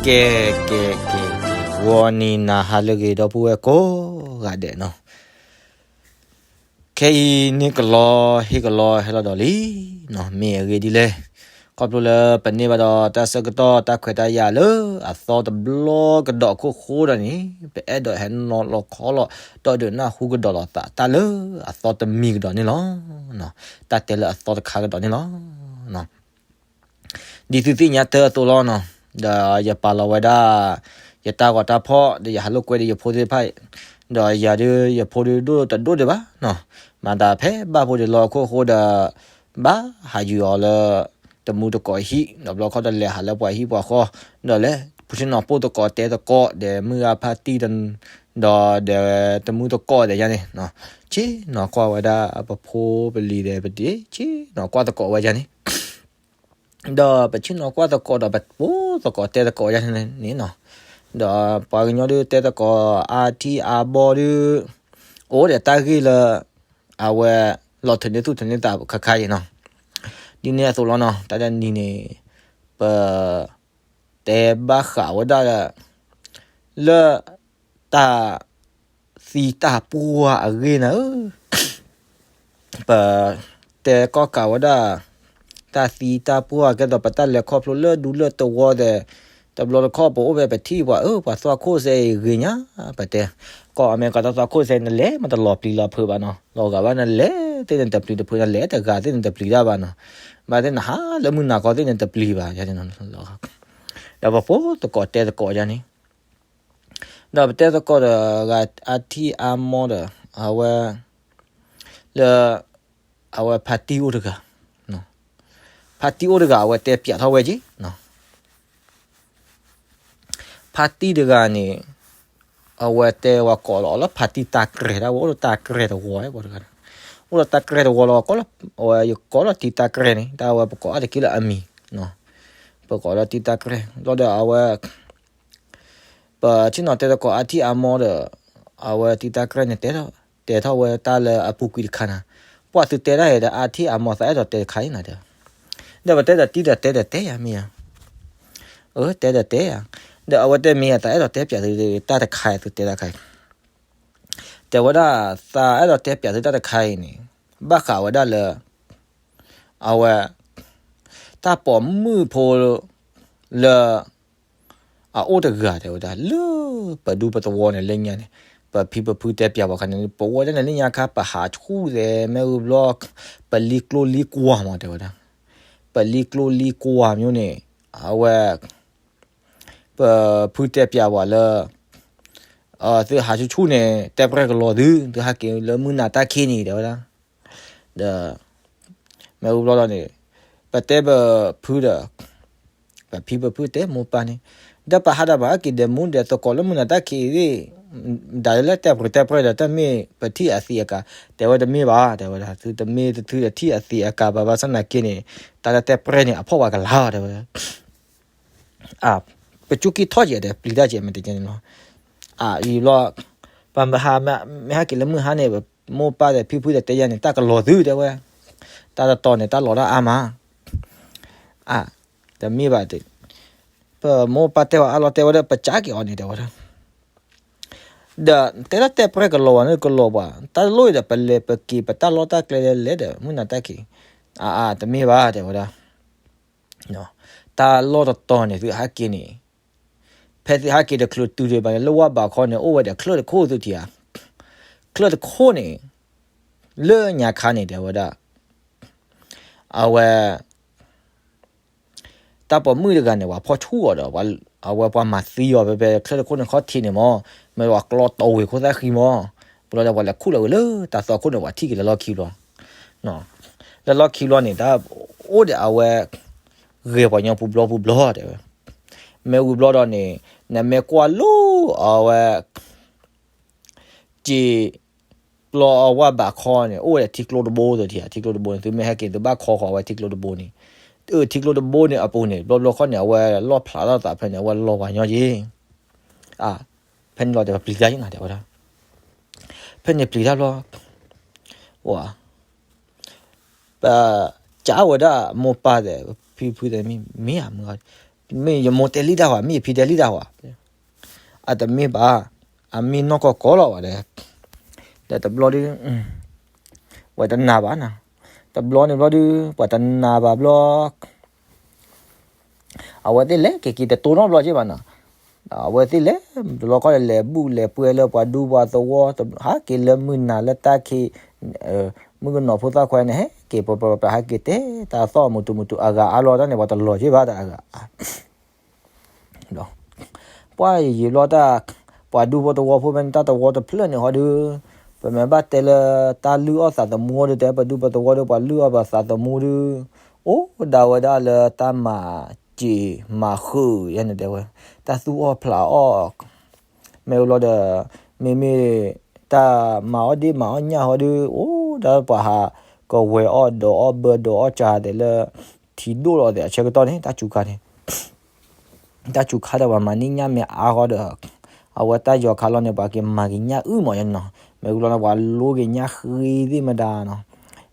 ကဲ ကဲ ကဲ ကဲ ဂီၤနံၤနၤဟါလၢအဂ့ၤ ဒီပုၢ်ဝဲၢ်ကိးဂၤဒဲးနီၤ, ခဲအံၤန့ၣ်ကလီဟ့ၣ်ကလီဟဲလီၤဒီးလံနီၤ, မ့ၢ်အဂ့ၢ်ဒ်လဲၣ်, ခီဖျိလၢပန့ၢ်ဘၣ်ဒီးတၢ်ဆၢကတီၢ်တၢ်ခွဲးတၢ်ယာ်လၢအသီတဘျီကဒီးအခိၣ်ဃိဒီးန့ၣ် ပအဲၣ်ဒိးဟဲနီၤလီၤခီလီၤ ဒီးဒုးနၢ်ဟူကဒီးလိာ်သးတၢ်လၢအသီတမံၤကဒီးန့ၣ်လီၤ. တၢ်တဲလၢအသီတခါကဒီးန့ၣ်လီၤ. ဒ်သုသ့ၣ်ညါတၢ်အသိးလီၤနီၤ, ဒီးယပာ်လီၤဝဲဒၣ် ယတၢ်ဂီၤတၢ်ဖီၣ် ဒီးယဟးလိာ်ကွဲဒီးယဖိသ့ၣ်တဖၣ်, ဒီးယၤဒုး ယဖိဒုးဒိၣ်တဒိၣ်ဒံးဘၣ်နီၤ, မၤသးဖဲဘၣ်ဖိဒံးလီၤအခိၣ်ဃိဒီး ဘၣ်ဟးယုာ်အီၤလၢ တမူတကိးဟံၣ် ဒီးဘျီခီဒီးလဲၤဟးလၢပှၤဟံၣ်ပှၤဃီ, ဒီးလဲၤ ပဆ့ၣ်နီၤပိၢ်သကိးတဲသကိး ဒီးမုၢ်ဂၤဖါတံၢ် ဒီးဒီးတမူသကိးဒီးယၤန့ၣ်, ဆ့ၣ်နီၤကွၢ်ဝဲဒၣ်ပဖိပလံၤဒီးပဒ့ ဆ့ၣ်နီၤကွၢ်သကိးဝဲယၤန့ၣ် ဒီးပဆ့ၣ်နီၤကွၢ်သကိးဒီးပပိၢ်သကိးတဲသကိးယၤန့ၣ်နီၤ, ဒီးပှၤကညီဒုးတဲသကိးအါထံအါဘီဒုး အိၣ်ဒီးတၢ်ဂ့ၢ်လၢ အဝဲ လီၤထုးန့ၢ်သူၣ်ထုးန့ၢ်သးခါခါအံၤနီၤ, ဒ်န့ၣ်အသိးလီၤနီၤ, တၢ်တနံၤန့ၣ် ပ တဲဘၣ်ဃးဝဲဒၣ် လၢ တၢ် သံတၢ်ပှၢ်အဂ့ၢ်နၤဧၢ, ပ တဲကီၢ်ကးဝဲဒၣ် တၢ်သံတၢ်ပှၢ်ကဲသိးပတၢ်လဲၤခီဖျိလၢဒူလၢသဝီဒီး တဘျီတခီၣ်ပအိၣ်ဖဲပထံၣ်ပှၤအၢ ပှၤသွၣ်ခိၣ်စဲအံၤဂ့ၤညါ ပတဲ, ကီၢ်အမဲရကၤတၢ်သွၣ်ခိၣ်စဲအံၤ နလဲၤမတလီၤပျံၤလီၤဖုးဘၣ်နီၤ, လီၤဂာ်ဘၣ်နလဲၤသ့ၣ်န့ၣ်တပျံၤတဖုး နလဲၤတဂၤသ့ၣ်န့ၣ်တပျံၤတၢ်ဘၣ်နီၤ, ဘၣ်သ့ၣ်နဟးလၢမုၢ်နၤခီသ့ၣ်န့ၣ်တပျံၤဘၣ်, ဒီးပပိၢ်သကိးတဲသကိးယၤန့ၣ် ဒီးပတဲသကိးဒီးဂၤအါထံအါမီဒီး အဝဲ လၢ အဝဲဖါတံၢ်အိၣ်တဂၤ, ဖါတံၢ်အိၣ်တဂၤ အဝဲတဲပၠးထီၣ်ဝဲက့ၤ, ဖါတံၢ်တဂၤန့ၣ် အဝဲတဲဝဲကိးလီၤအီၤလၢဖါတံၢ်တၢ်ကြဲၤ တၢ်ဝဲအိၣ်ဒီးတၢ်ကြဲၤတဝီပှၤတဂၤ, အိၣ်ဒီးတၢ်ကြဲၤတဝီလီၤ, အဝဲယကိးလီၤတံၢ်တၢ်ကြဲၤန့ၣ် တၢ်ဝဲပကိးအါတက့ၢ်လၢအမံၤ, ပကိးလီၤတံၢ်တၢ်ကြဲၤ ဘျီဒီးအဝဲ ပဆ့ၣ်နီၤတဲသကိးအါထံအါမီဒီး အဝဲတံၢ်တၢ်ကြဲၤန့ၣ် တဲထီၣ်ဝဲတၢ်လၢအပူၤကွံာ်တခါနၤ, ပှၤသုတဲဒၣ်အံၤဒီးအါထံအါမီသးအဲၣ်ဒိးတဲတခါအံၤနၤတဲ, ဒီးပတဲဒီးတံၢ်ဒီးတဲဒီးတဲယၤမ့ၢ်ဧါ, အၢတဲဒီးတဲယၤ, ဒီးအဝဲတဲမ့ၢ်ယၤသးအဲၣ်ဒိးတဲပၠးသုတၢ်တခါအံၤသုတဲတၢ်တခါအံၤ, တဲဝဲဒၣ်သးအဲၣ်ဒိးတဲပၠးသုတၢ်တခါအံၤန့ၣ် ဘၣ်ဃးဝဲဒၣ်လၢ အဝဲ တၢ်ပိာ်မုၣ်ဖိ လၢ အအိၣ်တဂၤတဲဝဲဒၣ် လၢပဒူပသဝီန့ၣ် လၢညါန့ၣ် ပဖံပဖုတဲပၠးပှၤခါန့ၣ် ပဝဲဒၣ်န့ၣ်လၢညါခါ ပဟးဆူၣ်သဲးမ့ၣ်အူဘျီ ပလံကျိလံကွၢ်မးတဲဝဲဒၣ်, ပလံကျိလံကွၢ်မ့ၢ်န့ၣ် အဝဲ ပဖုတဲပၠးပှၤလၢ သုဟးဆူၣ်ဆူၣ်န့ၣ် တဲပရဲၣ်ကလီၤသု သုဟဲက့ၤလၢမုၢ်နၤတၢ်ခံးန့ၣ်တဲဝဲဒၣ်, ဒီး မ့ၢ်အူဘျီဒီးန့ၣ် ပတဲပဖုဒီး ပဖံပဖုတဲမိၢ်ပၢ်န့ၣ် ဒီးပဟးဒီးပဟဲက့ၤဒီးမူဒီးသကိးလၢမုၢ်နၤတၢ်ခံးသ့ၣ် ဒၣ်လၢတဲပရဲၣ်တဲပရဲၣ်ဒီးတမ့ၢ်ပထံၣ်အသံးအကာ် တဲဝဲတမ့ၢ်ဘၣ် တဲဝဲဒၣ် သုတမ့ၢ်တသုဒီးထံၣ်အသံးအကာ်ဘၣ် ဘၣ်ဆၣ်သနာ်က့န့ၣ် တၢ်လၢတဲပရဲၣ်န့ၣ် အဖှီၣ်ပှၤကလၤတဲဝဲဒၣ် ပကၠူက့ၤထီၣ်ကဲဒီးပျံၤတၢ်ကဲမ့ၢ်တကဲန့ၣ်လီၤ, အံၤဘျီ ပမဟါ မ့ၢ်ဟဲက့ၤလၢမုၢ်ဟါန့ၣ် မိၢ်ပၢ်ဒီးဖံဖုဒီးတဲယၤန့ၣ် တၢ်ကလီၤသုတဲဝဲ, တၢ်တတီၤန့ၣ် တၢ်လီၤတၢ်အါမး, တမ့ၢ်ဘၣ်, ပမိၢ်ပၢ်တဲဝဲအါလီၤတဲဝဲဒီး ပကးက့ၤအီၤန့ၣ်တဲဝဲဒၣ်, ဒီးတဲလၢတဲပရဲၣ်ကလီၤဝဲန့ၣ်ကလီၤပှၤ တၢ်တလိၣ်အံၤဒီး ပလဲၤပက့ၤပတၢ်လီၢ်တၢ်ကျဲလဲၤဒီး မုၢ်နၤတၢ်ခံး, အါအါ တမ့ၢ်ဘၣ်တဲဝဲဒၣ် တၢ်လီၢ်တတီၤန့ၣ် သုဟဲက့ၤန့ၣ်, ဖဲသုဟဲက့ၤတချုးတုၤဒံးဘၣ်န့ၣ် လၢဝၢ်ဘးခီန့ၣ် အိၣ်ဝဲဒီးချၢၣ်တခိၣ်သုထံၣ်ဧါ, ချၢၣ်တခိၣ်န့ၣ်, လၢညါခါန့ၣ်တဲဝဲဒၣ်, အဝဲ တၢ်ပိာ်မုၣ်တဂၤန့ၣ် ပှၤဖီၣ်ဆူၣ်အီၤဒီး အဝဲပှၤမၤသံအီၤဖဲဖဲချၢၣ်တခိၣ်န့ၣ်ခီၣ်ထံးန့ၣ်မး, မ့ၢ်ပှၤကျီတီဝ့ၤခိၣ်သၣ်ဃံမး, ပှၤလၢပှၤလဲၤခူၣ်လီၤဝဲလၢတၢ်သွၣ်ခိၣ်န့ၣ် ပှၤထံၣ်က့ၤလၢလီၢ်ခံဘျီ, လၢလီၢ်ခံဘျီန့ၣ် တၢ်အိၣ်ဒီးအဝဲ ဂဲၤပှၤညီပူၤဘျီပူၤဘျီတဲဝဲ, မ့ၢ်ဝံၤဘျီဒီးန့ၣ် နမ့ၢ်ကွၢ်လၢအဝဲ က့ၤ ပျီအဝၢ်ဘးခီန့ၣ် အိၣ်ဝဲဒီးထံကျိတဘိသ့ၣ်ထံၣ်ဧါ, ထံကျိတဘိန့ၣ် သုမ့ၢ်ဟဲက့ၤန့ၣ် သုဘၣ်ခီဃီၤဝဲထံကျိတဘိန့ၣ်, ထံကျိတဘိန့ၣ်အပူၤန့ၣ် ဘျီဘျီခီန့ၣ် အဝဲလီၣ်ဖျးထီၣ်သးဖဲန့ၣ် အဝဲလီၤပှၤညီက့ၤ, ဖဲန့ၣ်လီၤဒီးပပျံၤတၢ်ယံၤနၤတဲဝဲဒၣ်, ဖဲန့ၣ်ပျံၤတၢ်ဘျီ ပကးဝဲဒၣ်မိၢ်ပၢ်သ့ၣ် ဖံဖုသ့ၣ် မ့ၢ်ဧါမုၢ်ဂၤ, မ့ၢ်ယမိၢ်တဲလံတၢ်ဝဲ, မ့ၢ်ယဖံတဲလံတၢ်ဝဲ, အတမ့ၢ်ဘၣ်, အမ့ၢ်နီၢ်ကီၢ်ကီၢ်လီၤဝဲဒၣ်, ဒီးတဘျီဒုး ဝဲတနာ်ဘၣ်နီၤ, တဘျီန့ၣ်ဘျီဒုး ပှၤတနာ်ဘၣ်ဘျီ အဝဲသ့ၣ်လဲၤက့ၤက့ၤတတိၢ်နီတဘျီက့ဘၣ်နီၤ, အဝဲသ့ၣ်လဲၤတဘျီဃီဒီး လဲၤဘူၣ်လဲၤပှဲၤလၢပှၤဒူပှၤသဝီ, ဟးက့ၤလၢမုၢ်နၤလၢတၢ်ခံး, မုၣ်ကနီၤဖိသၣ်ခွါန့ၣ် ဟဲက့ၤပှၤပှၤပှၤဟဲက့ၤတဲတၢ်သီၣ်မုာ်တူာ်မုာ်တူာ် အဂၤအါလီၤတၢ်န့ၣ် ပှၤတလီၤက့ဘၣ်တၢ်အဂၤ ဒီး ပှၤယံာ်ယံာ်ဘျီတၢ်, ပှၤဒူဖိသဝီဖိဖဲန့ၣ် တၢ်သဝီတဖျၢၣ်န့ၣ်ဟီဒုး, ပမ့ၢ်ဘၣ်တဲလၢတၢ်လုၢ်အီၣ်သးသမူဟီဒုး တဲပဒူပသဝီဒီး ပှၤလုၢ်အီၣ်ပသးသမူဒုး, အိၣ်ဒၣ်ဝဲဒၣ်လၢတၢ်မၤစၢၤမၤဃုာ်ယဲန့ၣ်တဲဝဲ, တၢ်သူၣ်အီၣ်ဖျးအီၣ် မ့ၢ်ဝံၤလီၤဒီး မ့မ့ၢ်တၢ်မၤအီၣ်ဒ့ၣ်မၤအီၣ်ညၣ်ဟီဒုး အိၣ်ဒၣ်ပှၤဟးကဝဲၤအီၣ်ဒီးအီၣ်ဘၢဒီးအီၣ်စှၤသဲးလၢ ထံဒိၣ်လီၤသဲးအဆၢကတီၢ်န့ၣ် တၢ်စူၤခါန့ၣ် တၢ်စူၤခါဒီးပှၤမၤန့ၢ်ညၣ်မ့ၢ်အါဃီဒီး အဝဲတၢ်ယီၤခါလီၤန့ၣ် ပှၤက့ၤမၤက့ၤညၣ်အုၣ်မးနီၤ, မ့ၢ်ဝံၤလီၤန့ၣ် ပှၤလိက့ၤညၣ်ဃ့သ့ၣ်မတၤနီၤ,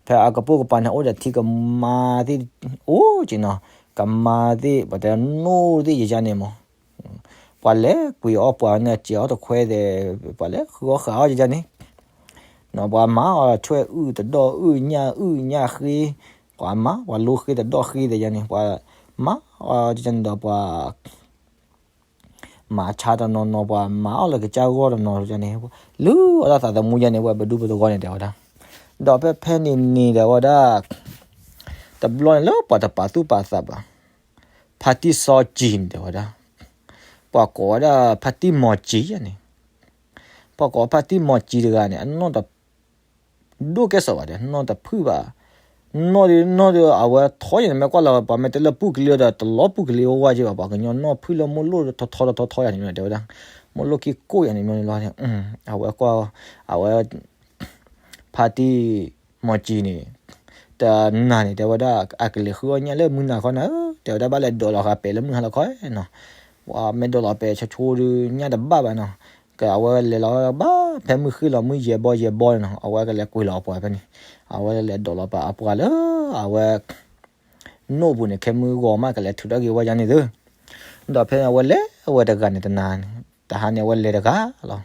ဖဲအကပိာ်ကပၤန့ၣ် အိၣ်ဒီးထံကမါသ့ၣ်, အိၣ်က့နီၤ, ကမါသ့ၣ် ပှၤတဲနိၣ်သ့ၣ်ယယါန့ၣ်မး ပှၤလဲၤကွံာ်အီၣ်ပှၤန့ၣ် စဲးအီၣ်တခွဲသဲး, ပှၤလဲၤဃုအီၣ်ဃးအီၣ်ယယါန့ၣ်, ပှၤမၤအီၣ်ထွဲအုၣ်တဒီၣ်အုၣ်ညၣ်အုၣ်ညၣ်ဃ့, ပှၤမၤ ပှၤလိဃ့တဒီၣ်ဃ့သဲးယါန့ၣ် ပှၤမၤအီၣ်ယန့ၣ်ဒီးပှၤ မၤဆါတနီၤနီၤ ပှၤမၤအီၣ်လၢကစၢ်ဂီၢ်တနီၤန့ၣ်, လုၢ်အီၣ်တၢ်သးသမူယါန့ၣ် ဝဲပဒူပသဝီန့ၣ်တဲဝဲဒၣ်, ဒီးဖဲဖဲန့ၣ်န့ၣ်တဲဝဲဒၣ်, တဘျီန့ၣ်လၢပှၤတပာ်သူၣ်ပာ်သးဘၣ်, ဖါတံၢ်စီကံန့ၣ်တဲဝဲဒၣ်, ပှၤကိးဝဲဒၣ်ဖါတံၢ်မီၤကံယါန့ၣ်, ပှၤကိးဖါတံၢ်မီၤကံတဂၤန့ၣ် အနီၢ်တ ဒိၣ်ကဲစိးဘၣ်ဒီး နီၢ်တဖုၣ်ဘၣ်, နီၢ်ဒုး နီၢ်ဒုး အဝဲထီယါန့ၣ် မ့ၢ်ကွၢ်လီၤ ပှၤမ့ၢ်တဲလၢပူၢ်ကလံၤဒီး တလီၤပူၢ်ကလံၤဝဲဝဲက့ဘၣ်, ပှၤကညီနီၢ်ဖုၣ်လၢမိၢ်လိၣ်ထီထီထီထီယါန့ၣ် တဲဝဲဒၣ်, မိၢ်လိၣ်ခံကိၣ်ယါန့ၣ်မ့ၢ်န့ၣ်လီၤ, အဝဲကွၢ် အဝဲ ဖါတံၢ် မီၤကံန့ၣ် တနၤန့ၣ် တဲဝဲဒၣ် အကလဲၤဃုအီၣ်ညၣ်လၢမုၢ်နၤခီနၤဧၢ, တဲဝဲဒၣ် ဘၣ်လဲၤဒိးလီၤဃာ်ပဲာ်လၢမုၢ်ဟါလီၤခီနီၤ, ပှၤမ့ၢ်ဒိးလီၤပဲာ်ဆိဆိဒုး ညၣ်တဘၣ်ဘၣ်နီၤ, ကဲအဝဲလဲၤလီၤဘၣ်ဖဲမုၢ်ဃ့ၢ်လီၤ မုၢ်ယဲၢ်ဘီယဲၢ်ဘီန့ၣ်နီၤ, အဝဲကလဲၤကွံာ်လီၤအပှၤဖဲန့ၣ်, အဝဲလဲၤဒိးလီၤပာ်အပှၤလၢ အဝဲ နိၣ်ပူၤန့ၣ် ခဲမုၢ်ဂီၤမး ကလဲၤထုးထီၣ်က့ၤဝဲယါန့ၣ်သု, ဒီးဖဲန့ၣ် အဝဲလဲၤဝဲတဂၤန့ၣ် တနၤန့ၣ် တဟါန့ၣ် အဝဲလဲၤတဂၤလီၤ,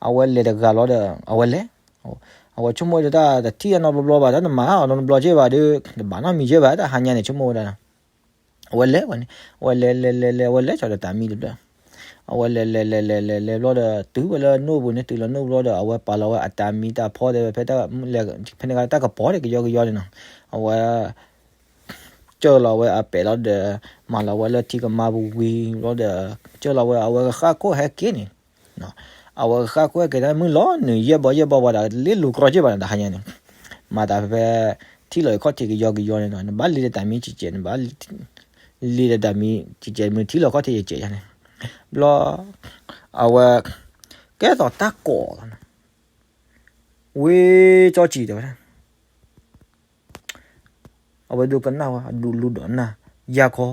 အဝဲလဲၤတဂၤလီၤဒီး အဝဲလဲၤ အဝဲဆိကမိၣ်ဒီးတၢ်တထံၣ်အနီတဘျီဘျီဘၣ် တၢ်နမၤအီၤနီတဘျီက့ဘၣ်ဒီး တဘၣ်နီတမံၤက့ဘၣ် တၢ်ဟါညါန့ၣ် ဆိကမိၣ်ဝဲဒၣ်, အဝဲလဲၤဝဲန့ၣ် အဝဲလဲၤလဲၤလဲၤလဲၤ အဝဲလဲၤကၠီဒီးတၢ်မံတဖျၢၣ်, အဝဲလဲၤလဲၤလဲၤလဲၤလဲၤလဲၤဘျီဒီး တုၤဝဲလၢနိၣ်ပူၤန့ၣ် တုၤလီၤနိၣ်ဘျီဒီး အဝဲပာ်လီၤဝဲအတၢ်မံတၢ်ဖီတဲဝဲဖဲ ဖဲန့ၣ်ကတၢၢ်ကပီၤန့ၣ် ကယီကယီန့ၣ်နီၤ, အဝဲ ကၢၢ်လီၤဝဲအပဲာ်လီၤဒီး မၤလီၤဝဲလၢထံကမါပူၤဝံၤဘျီဒီး ကၢၢ်လီၤဝဲအဝဲကဃၣ်ခိၣ်ဟဲက့ၤန့ၣ်, အဝဲကဃၣ်ခိၣ်ဟဲက့ၤတၢ်မုၢ်လီၤနုာ်ယဲၢ်ဘီယဲၢ်ဘီဝဲဒၣ် လ့လူၤကြီက့ဘၣ်န့ၣ် တဟါညါန့ၣ်, မၤသးဖဲ ထံၣ်လီၤခီၣ်ထံးကယီကယီန့ၣ်နီၤ နဘၣ်လ့ဒီးတၢ်မံကဲးကဲး နဘၣ်လ့ဒီးတၢ်မံကဲးကဲး မ့ၢ်ထံၣ်လီၤခီၣ်ထံးကဲးကဲးယါန့ၣ်, ဘျီ အဝဲ ကဲသိးတၢ်ကိးလီၤ ဝ့ၢ်ကၠီကံၤတဲဝဲဒၣ် အဝဲဒိကနၣ်ဝဲ အဒုးလူဒိးနၢ် ယၤခီ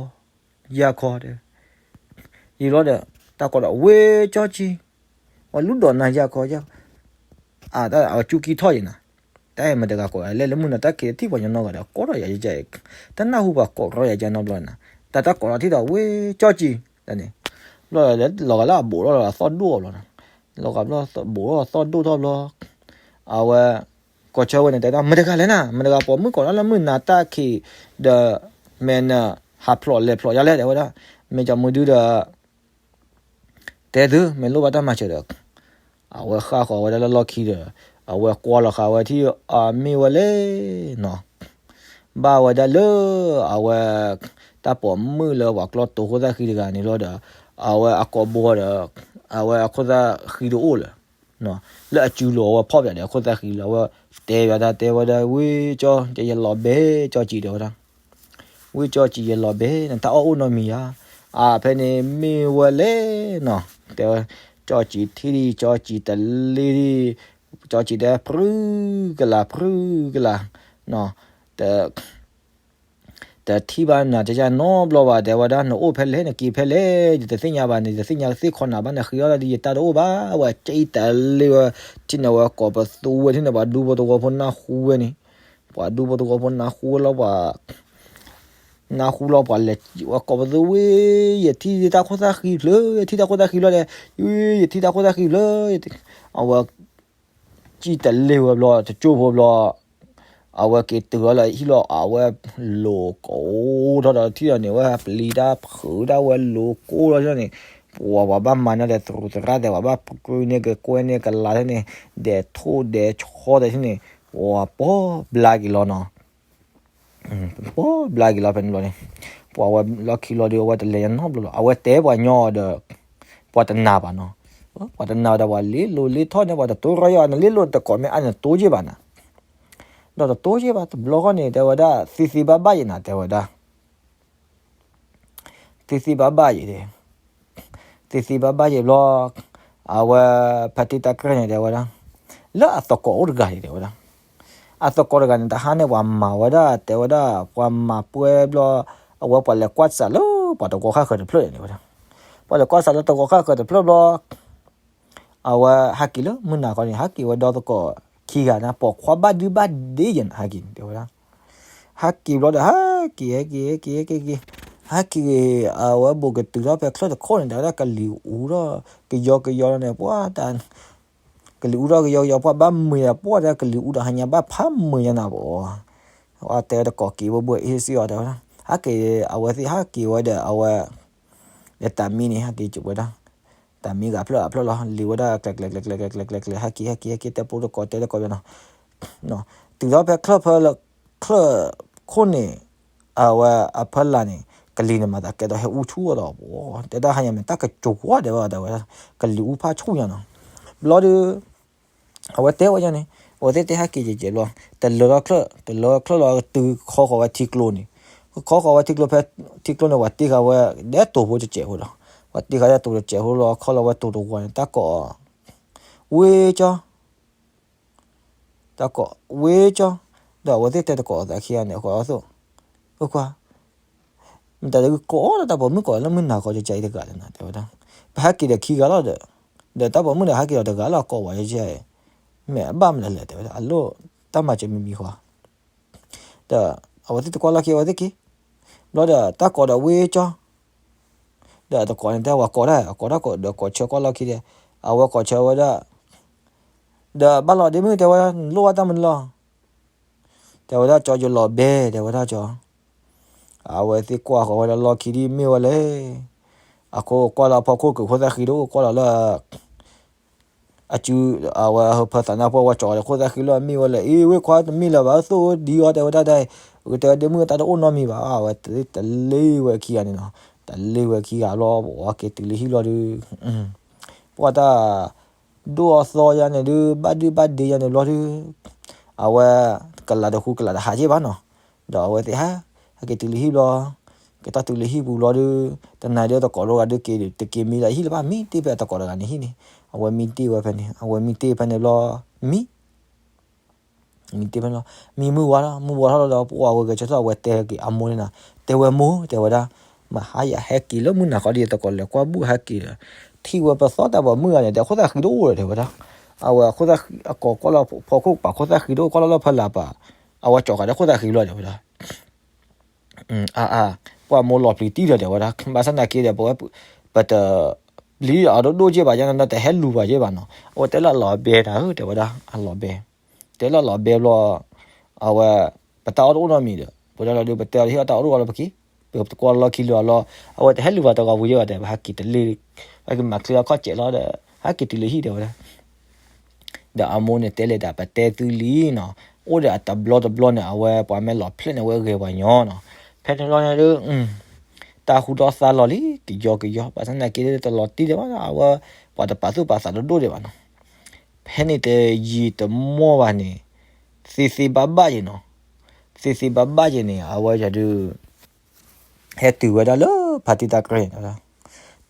ယၤခီတဲ, ယံာ်လီၤဒီး တၢ်ကိးဒီး ဝ့ၢ်ကၠီကံၤ, အဝဲလူဒိးနၢ်ယၤခီ ယၤခီ, အဝဲကၠူကံထီၣ်ယံၤနၤ, တၢ်အဲၣ်မတၤတဂၤကိး လဲၤလၢမုၢ်နၤတၢ်ခံးတထံၣ်ပှၤညီနီၢ်ဂၤဒီး ကိးထီၣ်ယၤယကဲ, တၢ်နၢ်ဟူပှၤကိးထီၣ်ယၤကဲနီတဘျီနၤ, တၢ်တၢ်ကိးထီၣ်ထံၣ်ဒီး ဝ့ၢ်ကၠီကံၤ, တၢ်န့ၣ်, ဘျီလီၤဂာ်လၢအဘူးထီၣ်လီၤ အသီၣ်ဒိၣ်အီၤဘျီနၤ, လီၤဂာ်ဘျီဘူးထီၣ်သီၣ်ဒိၣ်ထီၣ်ဘျီ, အဝဲ ကိးဆၢဝဲန့ၣ် တဲဒၣ် မတၤတဂၤလဲၣ်နၤ, မတၤတဂၤပိာ်မုၣ်ကိးထီၣ်လၢမုၢ်နၤတၢ်ခံးဒီး မဲာ်နၤ ဟးဖျိးလဲၤဖျိးယါလဲၣ် တဲဝဲဒၣ်, မ့ၢ်ကၠီမုၢ်ဒုဒီး တဲသု မ့ၢ်လိၣ်ဘၣ်တၢ်မၤစၢၤဒီး အဝဲဃၣ်ဃီၤဝဲဒၣ်လၢလီၢ်ခံဒီး အဝဲကွၢ်လီၤဃာ်ဝဲထံၣ် အမ့ၢ်ဝဲလဲၣ်နီၤ, ဘၣ်ဝဲဒၣ်လၢ အဝဲ တၢ်ပိာ်မုၣ်လၢပှၤကျီတိၤခိၣ်သၣ်ဃံတဂၤန့ၣ်လီၤဒီး အဝဲအကိာ်ဘိဒီး အဝဲအခိၣ်သၣ်ဃံတအိၣ်လၢၤ လၢအစုလိၤအဝဲဖီၣ်ပၠးဒီးအခိၣ်သၣ်ဃံလၢၤ အဝဲတဲယၤတၢ်တဲဝဲဒၣ် ဝ့ၢ်ကၠီ ယလီၤဘဲကၠီကံၤတဲဝဲဒၣ် ဝ့ၢ်ကၠီကံၤ ယလီၤဘဲ နတၢ်အီၣ်အိၣ်နီတမံၤဧါ, အဖဲန့ၣ်မ့ၢ်ဝဲလဲၣ်နီၤ, တဲဝဲ ကၠီကံၤထံၣ်ဒံး ကၠီကံၤတလ့ဒံး ကၠီကံၤတဲ ဖုကလၤ ဖုကလၤ နီၤ, တ တထံၣ်ဘၣ်နၤတယါနီတဘျီဘၣ် တဲဝဲဒၣ် နအိၣ်ဖဲလဲၣ် နက့ၤဖဲလဲၣ် ယတသ့ၣ်ညါဘၣ်န့ၣ် ယတသ့ၣ်ညါသ့ၣ်ခီနၤဘၣ် နဃ့အီၣ်ဒၣ်ဒ်ယတၢ်တအိၣ်ဘၣ် အဝဲကၠီတလ့ဝဲ ထံၣ်န့ၣ်ဝဲကိးပသူဝဲ ထံၣ်န့ၣ် ပှၤဒူဖိသဝီဖိနၢ်ဟူဝဲန့ၣ် ပှၤဒူဖိသဝီဖိနၢ်ဟူဝဲလီၤ ပှၤ နၢ်ဟူလီၤပှၤလဲၤဝဲကိးပသူဝ့ၢ်, ယထံၣ်တၢ်ခိၣ်သၣ်ဃံဖျၢၣ်, ယထံၣ်တၢ်ခိၣ်သၣ်ဃံဖျၢၣ်ဒီး, ယထံၣ်တၢ်ခိၣ်သၣ်ဃံဖျၢၣ်, အဝဲ စံၣ်တလ့ၢ်ဝဲဘျီ တကၠိဖိဘျီ, အဝဲက့ၤတုၤလီၤလၢဟံၣ်လီၤ အဝဲလိၤကိၢ်ထီၣ်ဒီးထံၣ်ဒီးန့ၣ် ဝဲပျံၤတၢ်ဖုးဒၣ်ဝဲလိၤကိၢ်လီၤန့ၣ်, ပှၤပှၤဘၣ်မၤန့ၢ်ဒီးသရူးသရၣ်ဒီး ပှၤဘၣ်ပှ့ၤန့ၢ်က့ၤကွဲန့ၢ်ကလးန့ၣ်, ဒဲးထိၣ်ဒဲးဆီဒီးန့ၣ်, ပှၤပီၢ်ဘျါက့ၤလီၤနီၤ. ပီၢ်ဘျါက့ၤလီၤဖဲန့ၣ်ဘျီန့ၣ်, ပှၤဝဲလီၢ်ခံလီၤဒီး အဝဲတလဲၤနီတဘျီလီၤ. အဝဲတဲပှၤညီဒီး, ပှၤတနာ်ဘၣ်နီၤ. ပှၤတနာ်ဒီးပှၤလ့လိၤလ့ထီၣ်န့ၣ် ပှၤတတိၢ်ရီၣ်ယီၤ နလ့လိၤတကိးမ့ၢ်အါနတိၢ်ယ့ၢ်ဘၣ်နၤ, ဒီးတတိၢ်ယ့ၢ်ဘၣ်တဘျီဃီန့ၣ် တဲဝဲဒၣ် သ့သ့ဘၣ်ဘၣ်ယဲနၤ တဲဝဲဒၣ် သ့သ့ဘၣ်ဘၣ်ယဲ, သ့သ့ဘၣ်ဘၣ်ယဲဘျီ, အဝဲဖါတံၢ်တၢ်ကြဲၢ်န့ၣ် တဲဝဲဒၣ်, လၢအသကိးအိၣ်တဂၤန့ၣ် တဲဝဲဒၣ်, အသကိးတဂၤန့ၣ် တဟါန့ၣ် ပှၤမၤဝဲဒၣ် တဲဝဲဒၣ် ပှၤမၤပှဲၤဘျီ, အဝဲပှၤလဲၤကွၢ်စးလၢပှၤတကီၢ်ဃၣ်ဃၢၤတဖျၢၣ်န့ၣ် တဲဝဲဒၣ်, ပှၤလဲၤကွၢ်စးလၢတကီၢ်ဃၣ်ဃၢၤတဖျၢၣ်ဘျီ အဝဲဟဲက့ၤလၢမုၢ်နၤခီန့ၣ် ဟဲက့ၤဝဲဒီသကိးခံဂၤန့ၣ် ပိာ်ခွါဘၣ်ဒုဘၣ်ဒ့ယဲနၤ ဟဲက့ၤန့ၣ် တဲဝဲဒၣ်, ဟဲက့ၤဘျီဒီး ဟဲက့ၤ ဟဲက့ၤ ဟဲက့ၤ ဟဲက့ၤ ဟဲက့ၤ, ဟဲက့ၤ အဝဲဘူးကတုၤထီၣ်ဖဲချၢၣ်တခိၣ်န့ၣ် တဲဝဲဒၣ်ကလံၤအူထီၣ်ကယီကယီန့ၣ် ပှၤတၢ် ကလံၤအူထီၣ်ကယီကယီ ပှၤဘၣ်မုာ်ယၤ ပှၤတဲကလံၤအူဒီးဟါညါဘၣ်ဖးမုာ်ယၤနၤဘၣ်, အတဲတကိးက့ၤဘိဘိအ့ၣ်စ့ၢ်အီၤ တဲဝဲဒၣ်, ဟဲက့ၤ အဝဲသ့ၣ်ဟဲက့ၤဝဲဒီး အဝဲ ဒီးတၢ်မံန့ၣ် ဟဲက့ၤဝဲဒၣ်, တၢ်မံဂၤဖျၢၣ်အဖျၢၣ်လီၤ လံၤဝဲဒၣ် ကျဲၤကျဲၤကျဲၤကျဲၤကျဲၤကျဲၤကျဲၤ ဟဲက့ၤ ဟဲက့ၤ ဟဲက့ၤ တဲပူတကိးတဲတကိးယနီၤ, တုၤထီၣ်ဖဲချၢၣ်ဖၢ ချၢၣ်ခိၣ်န့ၣ် အဝဲအဖီလာ်န့ၣ် ကလံၤန့ၣ်မၤသးကဲထီၣ်ဟဲအူဆူၣ်အီၤဒီး တဲဒၣ်ဟါညါမ့ၢ်တၢ်ကစိၤကွၢ် တဲဝဲ တဲဝဲဒၣ် ကလံၤအူဖးဆူၣ်ညါနီၤ, ဘျီဒီး အဝဲတဲဝဲန့ၣ် အဝဲသ့ၣ်တဲဟဲက့ၤကဲးကဲးဘျီ တလၢထီၣ်ချၢၣ် တလၢချၢၣ်လီၤ တုၤခီဃီၤဝဲထံကျိန့ၣ်, ခီဃီၤဝဲထံကျိဖဲ ထံကျိန့ၣ် ပှၤတ့ဃာ်ဝဲ ဒဲတိာ်ဖိတစဲးဖိလီၤ, ပှၤတ့ဃာ်ဒဲတိာ်တစဲးဖိလီၤ ခီလီၤဝဲတိာ်တဝီၤန့ၣ် တၢ်ကိး ဝ့ကၠီ တၢ်ကိး ဝ့ကၠီ, ဒီးအဝဲသ့ၣ်တဲတကိးအသးခံဂၤန့ၣ် အဃိအသိး, အခွါ, မတၤတဂၤကိးအီၤလၢတၢ်ပိာ်မုၣ်ကိးလၢမုၢ်နၤခီကကါအံၤတဂၤလဲၣ်နၤ တဲဝဲဒၣ်, ပဟဲက့ၤဒီးခံဂၤလီၤဒီး, ဒီးတၢ်ပိာ်မုၣ်ဒီးဟဲက့ၤဒီးတဂၤလီၤ ကိးဝဲကကါအံၤ, မ့ၢ်အဘၣ်မနုၤလဲၣ် တဲဝဲဒၣ် အလိၣ်တၢ်မၤစၢၤမံၤမံၤဃီ ဒီးအဝဲသ့ၣ်တကွၢ်လီၢ်ခံ အဝဲသ့ၣ်က့ၤ, ဘျီဒီးတၢ်ကိးဒီးဝ့ကၠီ, ဒီးအတကိးန့ၣ်တဲဝဲကိးတၢ် အကိးတၢ်ကိးဒီးကိးဆၢကွၢ်လီၢ်ခံဒီး, အဝဲကိးဆၢဝဲဒၣ်, ဒီးဘၣ်လီၤဒ့မုၣ် တဲဝဲဒၣ် နလိၣ်ဘၣ်တၢ်မနုၤလီၤ, တဲဝဲဒၣ်ကၠီယလီၤဘဲ တဲဝဲဒၣ်ကၠီ, အဝဲသ့ၣ်ကွၢ်ဃီၤဝဲဒၣ်လီၢ်ခံဒ်မ့ၢ်ဝဲလဲၣ်, အခိၣ်ကွၢ်လၢအဖီခိၣ်က့ၤခိၣ်သၣ်ဃံတအိၣ် ကွၢ်လီၤလၢ အစု အဝဲဟၢဖၢသးနါပှၢ်ဝဲကၠီဒီးခိၣ်သၣ်ဃံလီၤမ့ၢ်ဝဲလဲၣ် အ့ ဝ့ၢ်ခွါတမ့ၢ်လၢၤဘၣ် သိၣ်ဒ်အီၤ တဲဝဲဒၣ်ဒ်အံၤ, အကတဲဝဲဒ့မုၣ်တၢ်တအိၣ်နီတမံၤဘၣ် အဝဲတလ့ၢ်ဝဲခံဂၤန့ၣ်နီၤ, တလ့ၢ်ဝဲခံဂၤလီၤ ပဝဲက့ၤတုၤလၢဟံၣ်လီၤဒုး, ပှၤတၢ် ဒိၣ်အသီယါန့ၣ်ဒုး ဘၣ်ဒုဘၣ်ဒ့ယါန့ၣ်ဘျီဒုး, အဝဲ ကလးတဃူကလးတဟးက့ဘၣ်နီၤ, ဒီးအဝဲသ့ၣ်ဟဲ ဟဲက့ၤတုၤလၢဟံၣ်ဘျီ, က့ၤတၢ်တုၤလၢဟံၣ်ပူၤဘျီဒုး, တနၤဒုးတကိးတဂၤဒုးက့ၤ တက့ၤမံလၢအဟံၣ်လၢၤဘၣ် မံတ့ၢ်ဖဲအတကိးတဂၤန့ၣ်ဟံၣ်န့ၣ်, အဝဲမံတ့ၢ်ဝဲဖဲန့ၣ် အဝဲမံတ့ၢ်ဖဲန့ၣ်ဘျီ, မံ မံတ့ၢ်ဖဲန့ၣ်လီၤ, မံမုၢ်ဝါလီၤ မုၢ်ဝါထီၣ်လီၤဒီး ပှၤဝဲဂဲၤဆၢထၢၣ် အဝဲတဲက့ၤအမိၢ်န့ၣ်နၤ, တဲဝဲမိၢ် တဲဝဲဒၣ်, မဟါယဟဲက့ၤလၢမုၢ်နၤဃီဒီး ယသကိးလဲၤကွၢ်ဘူၣ်ဟဲက့ၤဒီး, ထံၣ်ဝဲပသီတၢ်ပိာ်မုၣ်ဂၤန့ၣ် တဲခိၣ်သၣ်ဃံတအိၣ်ဒီး တဲဝဲဒၣ်, အဝဲအခိၣ်သၣ်ဃံ အကိးကွၢ်လီၤဖီခိၣ်ပာ်ခိၣ်သၣ်ဃံတအိၣ် ကွၢ်လီၤလၢဖီလာ်ပာ်, အဝဲကၠီၤဃာ်ဒီးခိၣ်သၣ်ဃံလီၤ တဲဝဲဒၣ် အါအါ, ပှၤမိၢ်လီၤပျံၤတံၢ်ဒီး တဲဝဲဒၣ် ဘၣ်ဆၣ်သနာ်က့ဒီး ပဝဲ ပတ ပျံၤအီၤဒိၣ်ဒိၣ်က့ဘၣ်ယါနီၤ တဟဲလူၤဘၣ်က့ဘၣ်နီၤ အဝဲတဲလၢအလီၤဘဲတၢ်ဧၢ တဲဝဲဒၣ် အလီၤဘဲ, တဲလၢအလီၤဘဲဘျီ, အဝဲ ပတၢ်အီၣ်တအိၣ်နီတမံၤဒီး ပဝဲဒၣ်လီၤဒုး ပတဲအီၤတဟ့ၣ်အီၣ်တၢ်အီၣ်တအိၣ်လီၤပက့ၤ, ပတကွၢ်လီၢ်ခံလၢအလီၢ်, အဝဲတဟဲလူၤဘၣ်တဂီၤပူၤယဲဘၣ်တဲ ပဟဲက့ၤတလ့ၢ်, ဟဲက့ၤမၤချ့လီၤခီၣ်စဲးလီၤဒီး ဟဲက့ၤတုၤလၢဟံၣ်တဲဝဲဒၣ် ဒီးအမိၢ်န့ၣ်တဲလဲၤတၢ် ပတဲသုလံနီၤ, အိၣ်ဒီးအတဘျီတဘျီန့ၣ် အဝဲပှၤမ့ၢ်လီၤဖျဲၣ်န့ၣ် အဝဲဂဲၤပှၤညီနီၤ, ဖဲန့ၣ်ဘျီန့ၣ်ဒုး တၢ်ဟူထီၣ်သါလီၤလံ ကယီကယီ ဘၣ်ဆၣ်သနာ်က့ဒုး တလီၤတံၢ်ဒံးဘၣ် အဝဲ ပှၤတပာ်သူၣ်ပာ်သးဒိၣ်ဒိၣ်ဒံးဘၣ်နီၤ, ဖဲန့ၣ်တယံာ်တမီၢ်ဘၣ်န့ၣ် သ့သ့ဘၣ်ဘၣ်ယဲနီၤ, သ့သ့ဘၣ်ဘၣ်ယဲန့ၣ် အဝဲယၤဒုး ဟဲတုၤဝဲဒၣ်လၢဖါတံၢ်တၢ်ကြဲၢ်န့ၣ်,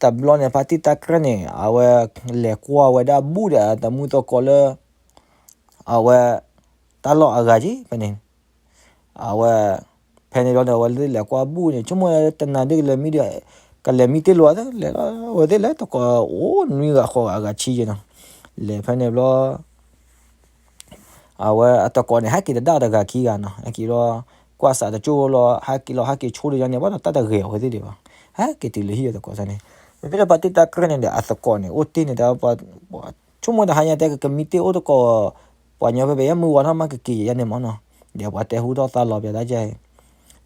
တဘျီန့ၣ် ဖါတံၢ်တၢ်ကြဲၢ်န့ၣ် အဝဲလဲၤကွၢ်ဝဲဒၣ်ဘူၣ်ဒီးတမုၢ်သကိးလၢ အဝဲ တၢ်လီၢ်အဂၤက့ ဖဲန့ၣ် အဝဲ ဖဲန့ၣ်ဘျီဒီး အဝဲသ့ၣ်လဲၤကွၢ်ဘူၣ်န့ၣ် ဆိကမိၣ်တနၤဒုးကလဲၤမံဒီး ကလဲၤမံတ့ၢ်လိာ်သး လဲၤလီၤ အဝဲသ့ၣ်လဲၤတကိးအိၣ်နွံဂၤဃိးဂၤအဂၤဆံယဲနီၤ, လဲၤဖဲန့ၣ်ဘျီ အဝဲအတကိးန့ၣ် ဟဲက့ၤတဒၣ်တဂၤခံဂၤနီၤ, ဟဲက့ၤဘျီ ကွၢ်စးတကၠိလီၤ ဟဲက့ၤလီၤ ဟဲက့ၤဆိဒီးယါန့ၣ် ဘၣ်ဒီးတၢ်တဂဲၤအီၤဝဲသ့ၣ်ဒံးဘၣ်. ဟဲက့ၤတုၤလၢဟံၣ်အသကိးစ့ၢ်န့ၣ်, မ့မ့ၢ်လၢပှၤတ့တၢ်ကြၢးန့ၣ်ဒီး အသကိးန့ၣ် အိၣ်တ့ၢ်န့ၣ်ဒီး ဆိကမိၣ်တဟါညါတဲကမံတ့ၢ်အိၣ်သကိး, ပှၤညီဖဲပယဲမုၢ်ဝါထီၣ်မးကက့ၤယါန့ၣ်မးနီၤ, ဒီးပှၤတဲဟူထီၣ်သါလီၤပျးတၢ်ကဲ,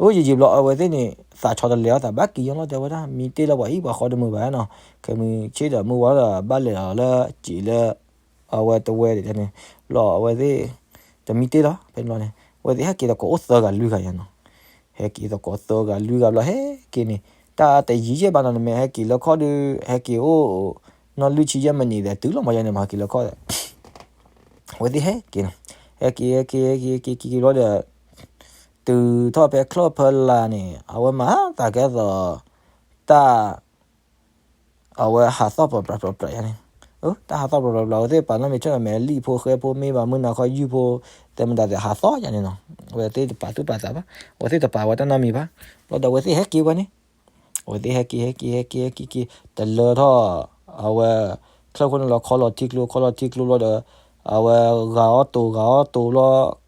အိၣ်ယံာ်ယံာ်ဘျီအဝဲသ့ၣ်န့ၣ် သးဆီတလဲၤအီၤသးဘၣ်က့ၤယါလီၤ တဲဝဲဒၣ် မံတ့ၢ်လၢပှၤအံၣ်ပှၤဃီတမုာ်ဘၣ်နီၤ, ခဲမုၢ်ဆ့ၣ်ဒီးမုၢ်ဝါထီၣ်ဒီးဘၣ်လဲၤလီၤလၢစံးလၢ အဝဲတဝဲဒၣ်န့ၣ်, ဘျီအဝဲသ့ၣ် တမံတ့ၢ်လီၤ ဖဲန့ၣ်ဘျီန့ၣ်, အဝဲသ့ၣ်ဟဲက့ၤသကိးအိၣ်သၢဂၤလွံၢ်ဂၤယါနီၤ, ဟဲက့ၤသကိးသၢဂၤလွံၢ်ဂၤဘျီ ဟဲက့ၤန့ၣ်, တၢ်တယံာ်ယဲၢ်ဘၣ်နီၤ နမ့ၢ်ဟဲက့ၤလၢခီၣ်ဒီး ဟဲက့ၤအိၣ် နီၢ်လွံၢ်ဆံယဲၢ်မံးနံးဒီးတုၤလီၤမးယါန့ၣ် မၤဟဲက့ၤလၢခီၣ်ဒီး အဝဲသ့ၣ်ဟဲက့ၤနီၤ, ဟဲက့ၤ ဟဲက့ၤ ဟဲက့ၤ ဟဲက့ၤ က့ၤက့ၤဘျီဒီး တုၤထီၣ်ဖဲချၢၣ်ဖီလာ်န့ၣ် အဝဲမၤသးကဲသိး တၢ် အဝဲဟးသီၣ်ပျီပျီပျီပျီယါန့ၣ်, တၢ်ဟးသီၣ်ပျီပျီပျီ အဝဲသ့ၣ်ပာ်နီၣ်မ့ၢ်ဆၢၣ်နီၤ မ့ၢ်လံၣ်ဖိဃဲဖိမ့ၢ်ဘၣ်မုၢ်နၤခီယုၢ်ဖိ တဲမတၤသ့ၣ်ဟးသီၣ်ယါန့ၣ်နီၤ, အဝဲသ့ၣ်တပာ်သူၣ်ပာ်သးဘၣ်, အဝဲသ့ၣ်တပာ်ဝဲတၢ်နီတမံၤဘၣ်, ဘျီဒီးအဝဲသ့ၣ်ဟဲက့ၤဝဲန့ၣ်, အဝဲသ့ၣ်ဟဲက့ၤ ဟဲက့ၤ ဟဲက့ၤ ဟဲက့ၤ က့ၤ တလၢထီၣ် အဝဲ ချၢၣ်ခိၣ်န့ၣ်လီၤ ခီလီၤထံကျိ ခီလီၤထံကျိဘျီဒီး အဝဲဂၤအီၣ်တိၤ ဂၤအီၣ်တိၤလီၤ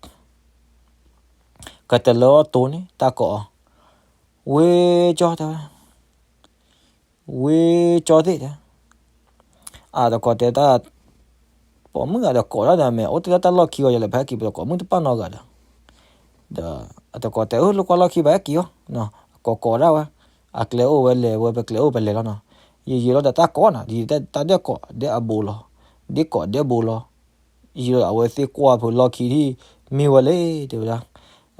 ကတလၢအီၣ်တိၤန့ၣ် တၢ်ကိးအီၤ, ဝ့ကၠီတဲဝဲ ဝ့ကၠီသ့ၣ်တဲ, အသကိးတဲတၢ်, ပိာ်မုၣ်ဂၤဒီးကိးဒၣ်ဒီး မ့ၢ်အိၣ်တ့ၢ်လၢတၢ်လီၢ်ခံဂီၤယလဲၣ် ဖဲဟဲက့ၤပသကိးမုၣ်တပာ်နီတဂၤဒီး, ဒီးအသကိးတဲ အၢ လိာ်ကွၢ်လီၢ်ခံဘၣ်ဟဲက့ၤအီၤ, ကိးကိးဒၣ်ဝဲ, အကျဲအိၣ်ဝဲလဲၤဝဲ ပကျဲအိၣ်ပလဲၤလီၤနီၤ, ယံာ်ယံာ်လီၤဒီးတၢ်ကိးနီၤ ဒ်တၢ်ဒဲးကိးဒဲးအဘိလီၤ, ဒ်ကိးဒဲးဘိလီၤ, ယံာ်လီၤဒီးအဝဲသ့ၣ်ကွၢ်ဖုးလီၢ်ခံထံၣ် မ့ၢ်ဝဲလဲၣ် တဲဝဲဒၣ်,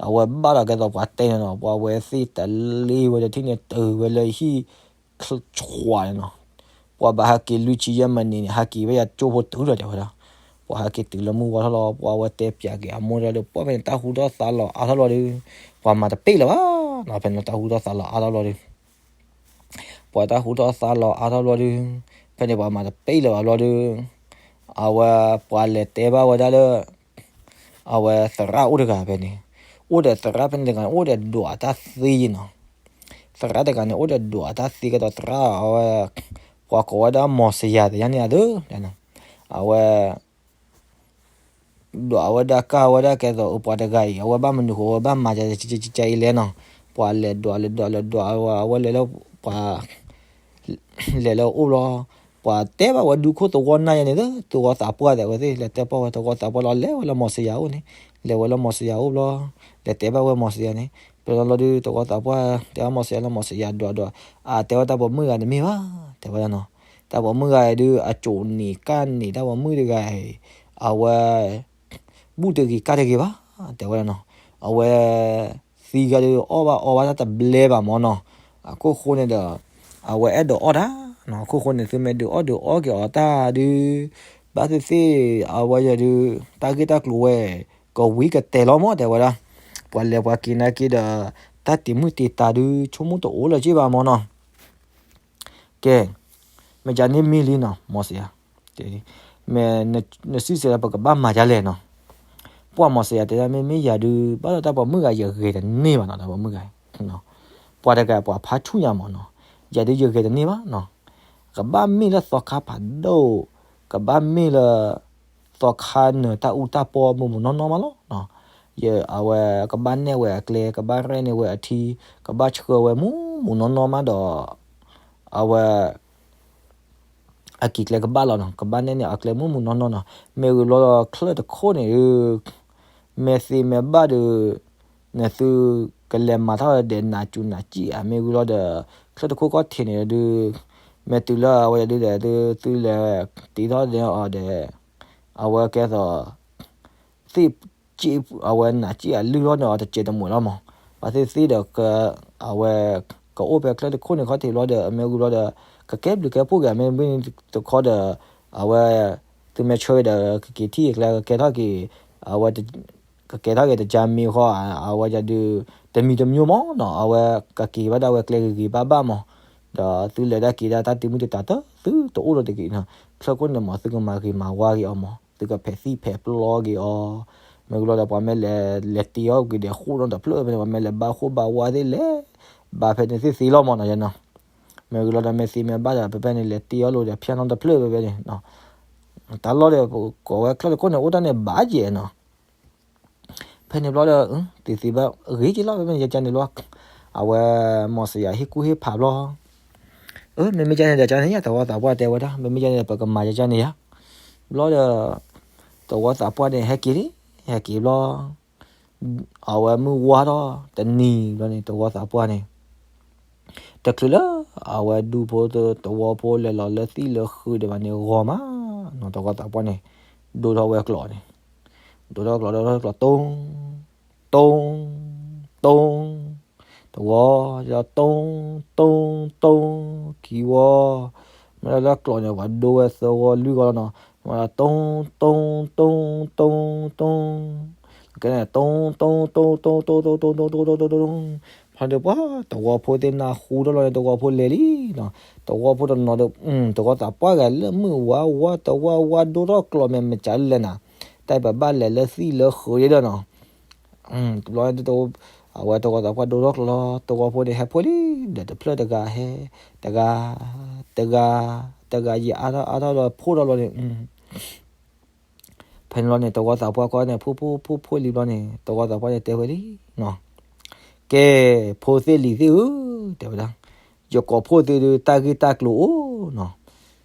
အဝဲဘၣ်ဒီးကဲသိးပှၤတဲန့ၣ်နီၤ ပှၤဝဲသ့ၣ်တလ့ဝဲဒီးထံၣ်န့ၣ် တုၤဝဲလၢဟံၣ် ဆှးန့ၣ်နီၤ, ပှၤဘၣ်ဟဲက့ၤလွံၢ်ဆံယဲၢ်မံးနံးန့ၣ် ဟဲက့ၤဝဲယၤကၠိဖိတုၤလီၤတဲဝဲဒၣ်, ပှၤဟဲက့ၤတုၤလၢမုၢ်ဝါထီၣ်လီၤ ပှၤဝဲတဲပၠးက့ၤအမိၢ်ဒီး ပှၤဖဲန့ၣ် တၢ်ဟူထီၣ်သါလီၤအါထီၣ်လီၤဒီး, ပှၤမၤတပ့ၢ်လၢၤဘၣ်နီၤ ဖဲန့ၣ်တၢ်ဟူထီၣ်သါလီၤအါထီၣ်လီၤဒီး, ပှၤတၢ်ဟူထီၣ်သါလီၤအါထီၣ်လီၤဒီး, ဖဲန့ၣ်ပှၤမၤတပ့ၢ်လၢၤဘၣ်လီၤဒီး, အဝဲပှၤလဲၤတဲဘၣ်ဝဲဒၣ်လၢ အဝဲသရၣ်အိၣ်တဂၤဖဲန့ၣ်, အိၣ်ဒီးသရၣ်ဖဲန့ၣ်တဂၤန့ၣ် အိၣ်ဒီးဒွးတၢ်သ့နီၤ, သရၣ်တဂၤန့ၣ် အိၣ်ဒီးဒွးတၢ်သ့ကဲသိးသရၣ်အဝဲ, ပှၤကိးဝဲဒၣ်မီၤစယၤတယါန့ၣ်အသိး, အဝဲ ဒွးဝဲဒၣ်ကၢ်ဝဲဒၣ်ကဲသိး အပှၤတဂၤအံၤ အဝဲဘၣ်မနုၤဃိအဝဲဘၣ်မၤကကကကအံၤလဲၣ်နီၤ, ပှၤလဲၤဒွးလဲၤဒွးလဲၤဒွး အဝဲလဲၤလၢပှၤ လဲၤလၢအအိၣ်ဘျီ, ပှၤတဲဘၣ်ဝဲဒူခိၣ်သဝီနၢ်ယါန့ၣ် သဝီသးပှၢ်သဲးဝဲသ့ၣ် လဲၤတဲပီၢ်ဝဲသဝီသးပှၢ်လီၤ လဲၤဝဲလၢမီၤစယၤအိၣ်န့ၣ်, လဲၤဝဲလၢမီၤစယၤအိၣ်ဘျီ, လဲၤတဲဘၣ်ဝဲမီၤစယၤန့ၣ်, ပျီလီၤလီၤဒုး သဝီသးပှၢ်တဲဘၣ်မီၤစယၤလၢမီၤစယၤဒွးဒွး, အတဲဝဲတၢ်ပိာ်မုၣ်ဂၤတမ့ၢ်ဘၣ်, တဲဝဲဒၣ်နီၤ, တၢ်ပိာ်မုၣ်ဂၤအံၤဒုး အကိးန့ၢ်ကၢ်န့ၢ်တၢ်ပိာ်မုၣ်တဂၤအံၤ, အဝဲ ဘူၣ်တဂ့ၤကၢ်တဂ့ၤဘၣ်, တဲဝဲဒၣ်နီၤ, အဝဲ သံဂၤဒုးအီၣ်ဘၣ်အီဘၣ်တၢ်တဘျဲဘၣ်မၢ်နီၤ, အခိၣ်ဃိန့ၣ်ဒီး အဝဲအဲၣ်ဒိးအီၣ်တၢ်နီၤ, အခိၣ်ဃိန့ၣ် သုမ့ၢ်ဒုးအီၣ်ဒုးအီက့ၤအီၤတၢ်ဒုး ဘၣ်သ့ၣ်သ့ၣ် အဝဲယဲဒုး တၢ်ဂ့ၢ်တၢ်ကျိၤဝဲ ကဝံၤကတဲာ်လီၤမၢ် တဲဝဲဒၣ်, ပှၤလဲၤပှၤက့ၤနာ်က့ဒီး တၢ်တံၤမုၢ်တံၤတၢ်ဒုး ဆိကမိၣ်တအိၣ်လၢၤက့ဘၣ်မၢ်နီၤ, ကဲ, မ့ၢ်ကန့ၣ်မ့ၢ်လံနီၤ မီၤစယၤ, မ့ၢ်နစံးဆၢလၢပကဘၣ်မၤဒ်လဲၣ်နီၤ, ပှၤမီၤစယၤတဲဒၣ် မ့မ့ၢ်ယၤဒုး ဘၣ်ဒီးတၢ်ပိာ်မုၣ်ဂၤယဂဲၤတန့ၢ်ဘၣ်နီၤ တၢ်ပိာ်မုၣ်ဂၤ, ပှၤတဂၤပှၤဖးဆူၣ်ညါမၢ်နီၤ, ယၤဒုးယဂဲၤတန့ၢ်ဘၣ်နီၤ, ကဘၣ်မ့ၢ်လၢသီခါဖးဒိၣ်, ကဘၣ်မ့ၢ်လၢ သီခါနၢၤတၢ်အူတၢ်ပီမုၢ်မုၢ်နီၢ်နီၢ်မးလီၤ, အဝဲကဘၣ်နဲၣ်ဝဲအကျဲ ကဘၣ်ရဲၣ်န့ၢ်ဝဲအထံ ကဘၣ်ဆှၢဝဲမုၢ်မုၢ်နီၢ်နီၢ်မးဒီး အဝဲ အက့ၤကျဲကဘၣ်လီၤနီၤ, ကဘၣ်နဲၣ်န့ၢ်အကျဲမုၢ်မုၢ်နီၢ်နီၢ်နီၤ, မ့ၢ်ဂ့ၤဘျီဒီးချၢၣ်တခိၣ်န့ၣ်ဒုး မဲာ်သ့မဲာ်ဘၣ်ဒုး နသုကလဲၤမၤထီၣ်ဒီးနးစူၤနးစံၣ်ဧါ, မ့ၢ်ဂ့ၤဘျီဒီး ချၢၣ်တခိၣ်ခီၣ်ထံးန့ၣ်ဒုး မ့ၢ်တုၤလၢအဝဲဒုးဒီး သုလဲၤတ့ထီၣ်န့ၢ်အီၤဒီး အဝဲကဲသိး သ့ၣ်စ့ၣ်အဝဲနးစ့ၣ်အလုၢ်ထီၣ်န့ၢ်အီၤတစဲးတမှဲာ်လီၤမး, ပှၤသ့ၣ်သ့ၣ်ဒီး အဝဲ ကအိၣ်ဖဲချၢၣ်တခိၣ်န့ၣ်ခီၣ်ထံးဘျီဒီး အမ့ၢ်ဂ့ၤဘျီဒီး ကကဲဘျုးကဲဖှိၣ်က့ၤ မ့ၢ်မ့ၢ်တခီဒီး အဝဲ သုမ့ၢ်ဆၢဒီး ကက့ၤထံၣ်အကျဲ ကကဲထီၣ်က့ၤ အဝဲ ကကဲထီၣ်က့ၤတကါမ့ၢ်ဃီ အဝဲဒုး တမံၤတမံၤမးနီၤ အဝဲကက့ၤဘၣ်ဒၣ်ဝဲကျဲဂ့ၤဂ့ၤဘၣ်ဘၣ်မး, ဒီးသုလဲၤတၢ်က့ၤဒၣ်တၢ်တံၤမုၢ်တံၤတၢ်တသုတအိၣ်လၢၤတဂ့ၤနီၤ, ချၢၣ်ခိၣ်န့ၣ်မး သုကမၤဂ့ၤမၤဝါက့ၤအီၤမး သုကဖဲးသံၣ်ဖဲးပျီက့ၤအီၤ, မ့ၢ်ဂ့ၤလီၤဒီး ပှၤမ့ၢ်လဲၤ လဲၤတ့အီၣ်က့ၤဒီးဃိၣ်နီတဖျၢၣ်ဖဲန့ၣ် ပှၤမ့ၢ်လဲၤဘါဃိၣ်ဘါဝါသ့ၣ်လဲၤ ဘါဖဲန့ၣ်သ့ၣ်သ့လီၤမးနီၤနီၤ, မ့ၢ်ဂ့ၤလီၤဒီး မ့ၢ်သ့မ့ၢ်ဘၣ်ဒီး ဖဲဖဲန့ၣ် လဲၤတ့အီၣ်လိာ်ဒီး ဖၠၣ်နီတဖျၢၣ်ဖဲဖဲန့ၣ်, တၢ်လီၢ်ဒီး ကိးဝဲချၢၣ်တခိၣ်န့ၣ် အိၣ်တၢ်န့ၣ်ဘၣ်ယဲၢ်နီၤ, ဖဲ ဖဲန့ၣ်ဘျီဒီး သ့ၣ်သ့ၣ်ဘၣ်ဂ့ၤက့ၤလီၤ ဖဲမ့ၢ်ယကန့ၣ်လီၤ. အဝဲ မီၢ်စယၤဟ့ၣ်ကူၣ်ဟ့ၣ်ဖးဘျီ, အၢ မ့မ့ၢ်ကန့ၣ်ဒီး ကန့ၣ်ယၤ သဝီသးပှၢ်တဲဝဲဒၣ် မ့မ့ၢ်ကန့ၣ်ဒီး ပကမၤယကန့ၣ်ယၤ. ဘျီဒီး သဝီသးပှၢ်န့ၣ် ဟဲက့ၤလံ, ဟဲက့ၤဘျီ အဝဲမုၢ်ဝါထီၣ်တနံၤဘျီန့ၣ် သဝီသးပှၢ်န့ၣ် တချုးလၢ အဝဲဒူဖိသဝီဖိလဲၤလီၤလၢသံၣ်လၢဃုာ်ဒံးဘၣ်န့ၣ် ဂီၤမးနီၤ သဝီသးပှၢ်န့ၣ် ဒိထီၣ်ဝဲကျိးန့ၣ်, ဒိထီၣ်ကျိး ဒိထီၣ်ကျိး တိၢ် တိၢ် တိၢ်, တဝီ တိၢ် တိၢ် တိၢ်, ခံဝီ, မ့ၢ်လၢကျိးန့ၣ် ပှၤဒိဝဲသၢဝီလွံၢ်ဝီလီၤနီၤ, တိၢ် တိၢ် တိၢ် တိၢ် တိၢ်, ကဲန့ၣ် တိၢ် တိၢ် တိၢ် တိၢ် တိၢ် တိၢ် တိၢ်, ဖဲန့ၣ်ပှၤ သဝီဖိသ့ၣ်နၢ်ဟူထီၣ်လီၤန့ၣ် သဝီဖိလဲၤလံနီၤ, သဝီဖိတနီၤဒီး သဝီသးပှၢ်ဂၤလၢမုၢ်ဝါဝါ သဝီဝါဒိထီၣ်ကျိးမ့ၢ်မတၤလဲၣ်နၤ, တၢ်ပဘၣ်လဲၤလၢသံၣ်လၢဃုာ်ဒံးဒီးနီၤ တဘျီ အဝဲသဝီသးပှၢ်ဒိထီၣ်ကျိးလီၤ သဝီဖိန့ၣ်ဟဲဖှိၣ်လံ, ဒီးတဖျၢၣ်တဂၤဟဲ, တဂၤ, တဂၤ, တဂၤ ယံာ်အါထီၣ်အါထီၣ်လီၤဖှိၣ်ထီၣ်လီၤန့ၣ်, ဖဲန့ၣ်လီၤန့ၣ် သဝီသးပှၢ်ခီန့ၣ် ဖှိၣ်ဖှိၣ်ဖှိၣ်ဖှိၣ်လံဘျီန့ၣ် သဝီသးပှၢ်န့ၣ်တဲဝဲလံနီၤ, ကဲ ဖိသ့ၣ်လံၤသ့ၣ်ဧၢ တဲဝဲဒၣ်, ယကိးဖှိၣ်သုဒုးတၢ်ဂ့ၢ်တၢ်ကျိၤအိၣ်နီၤ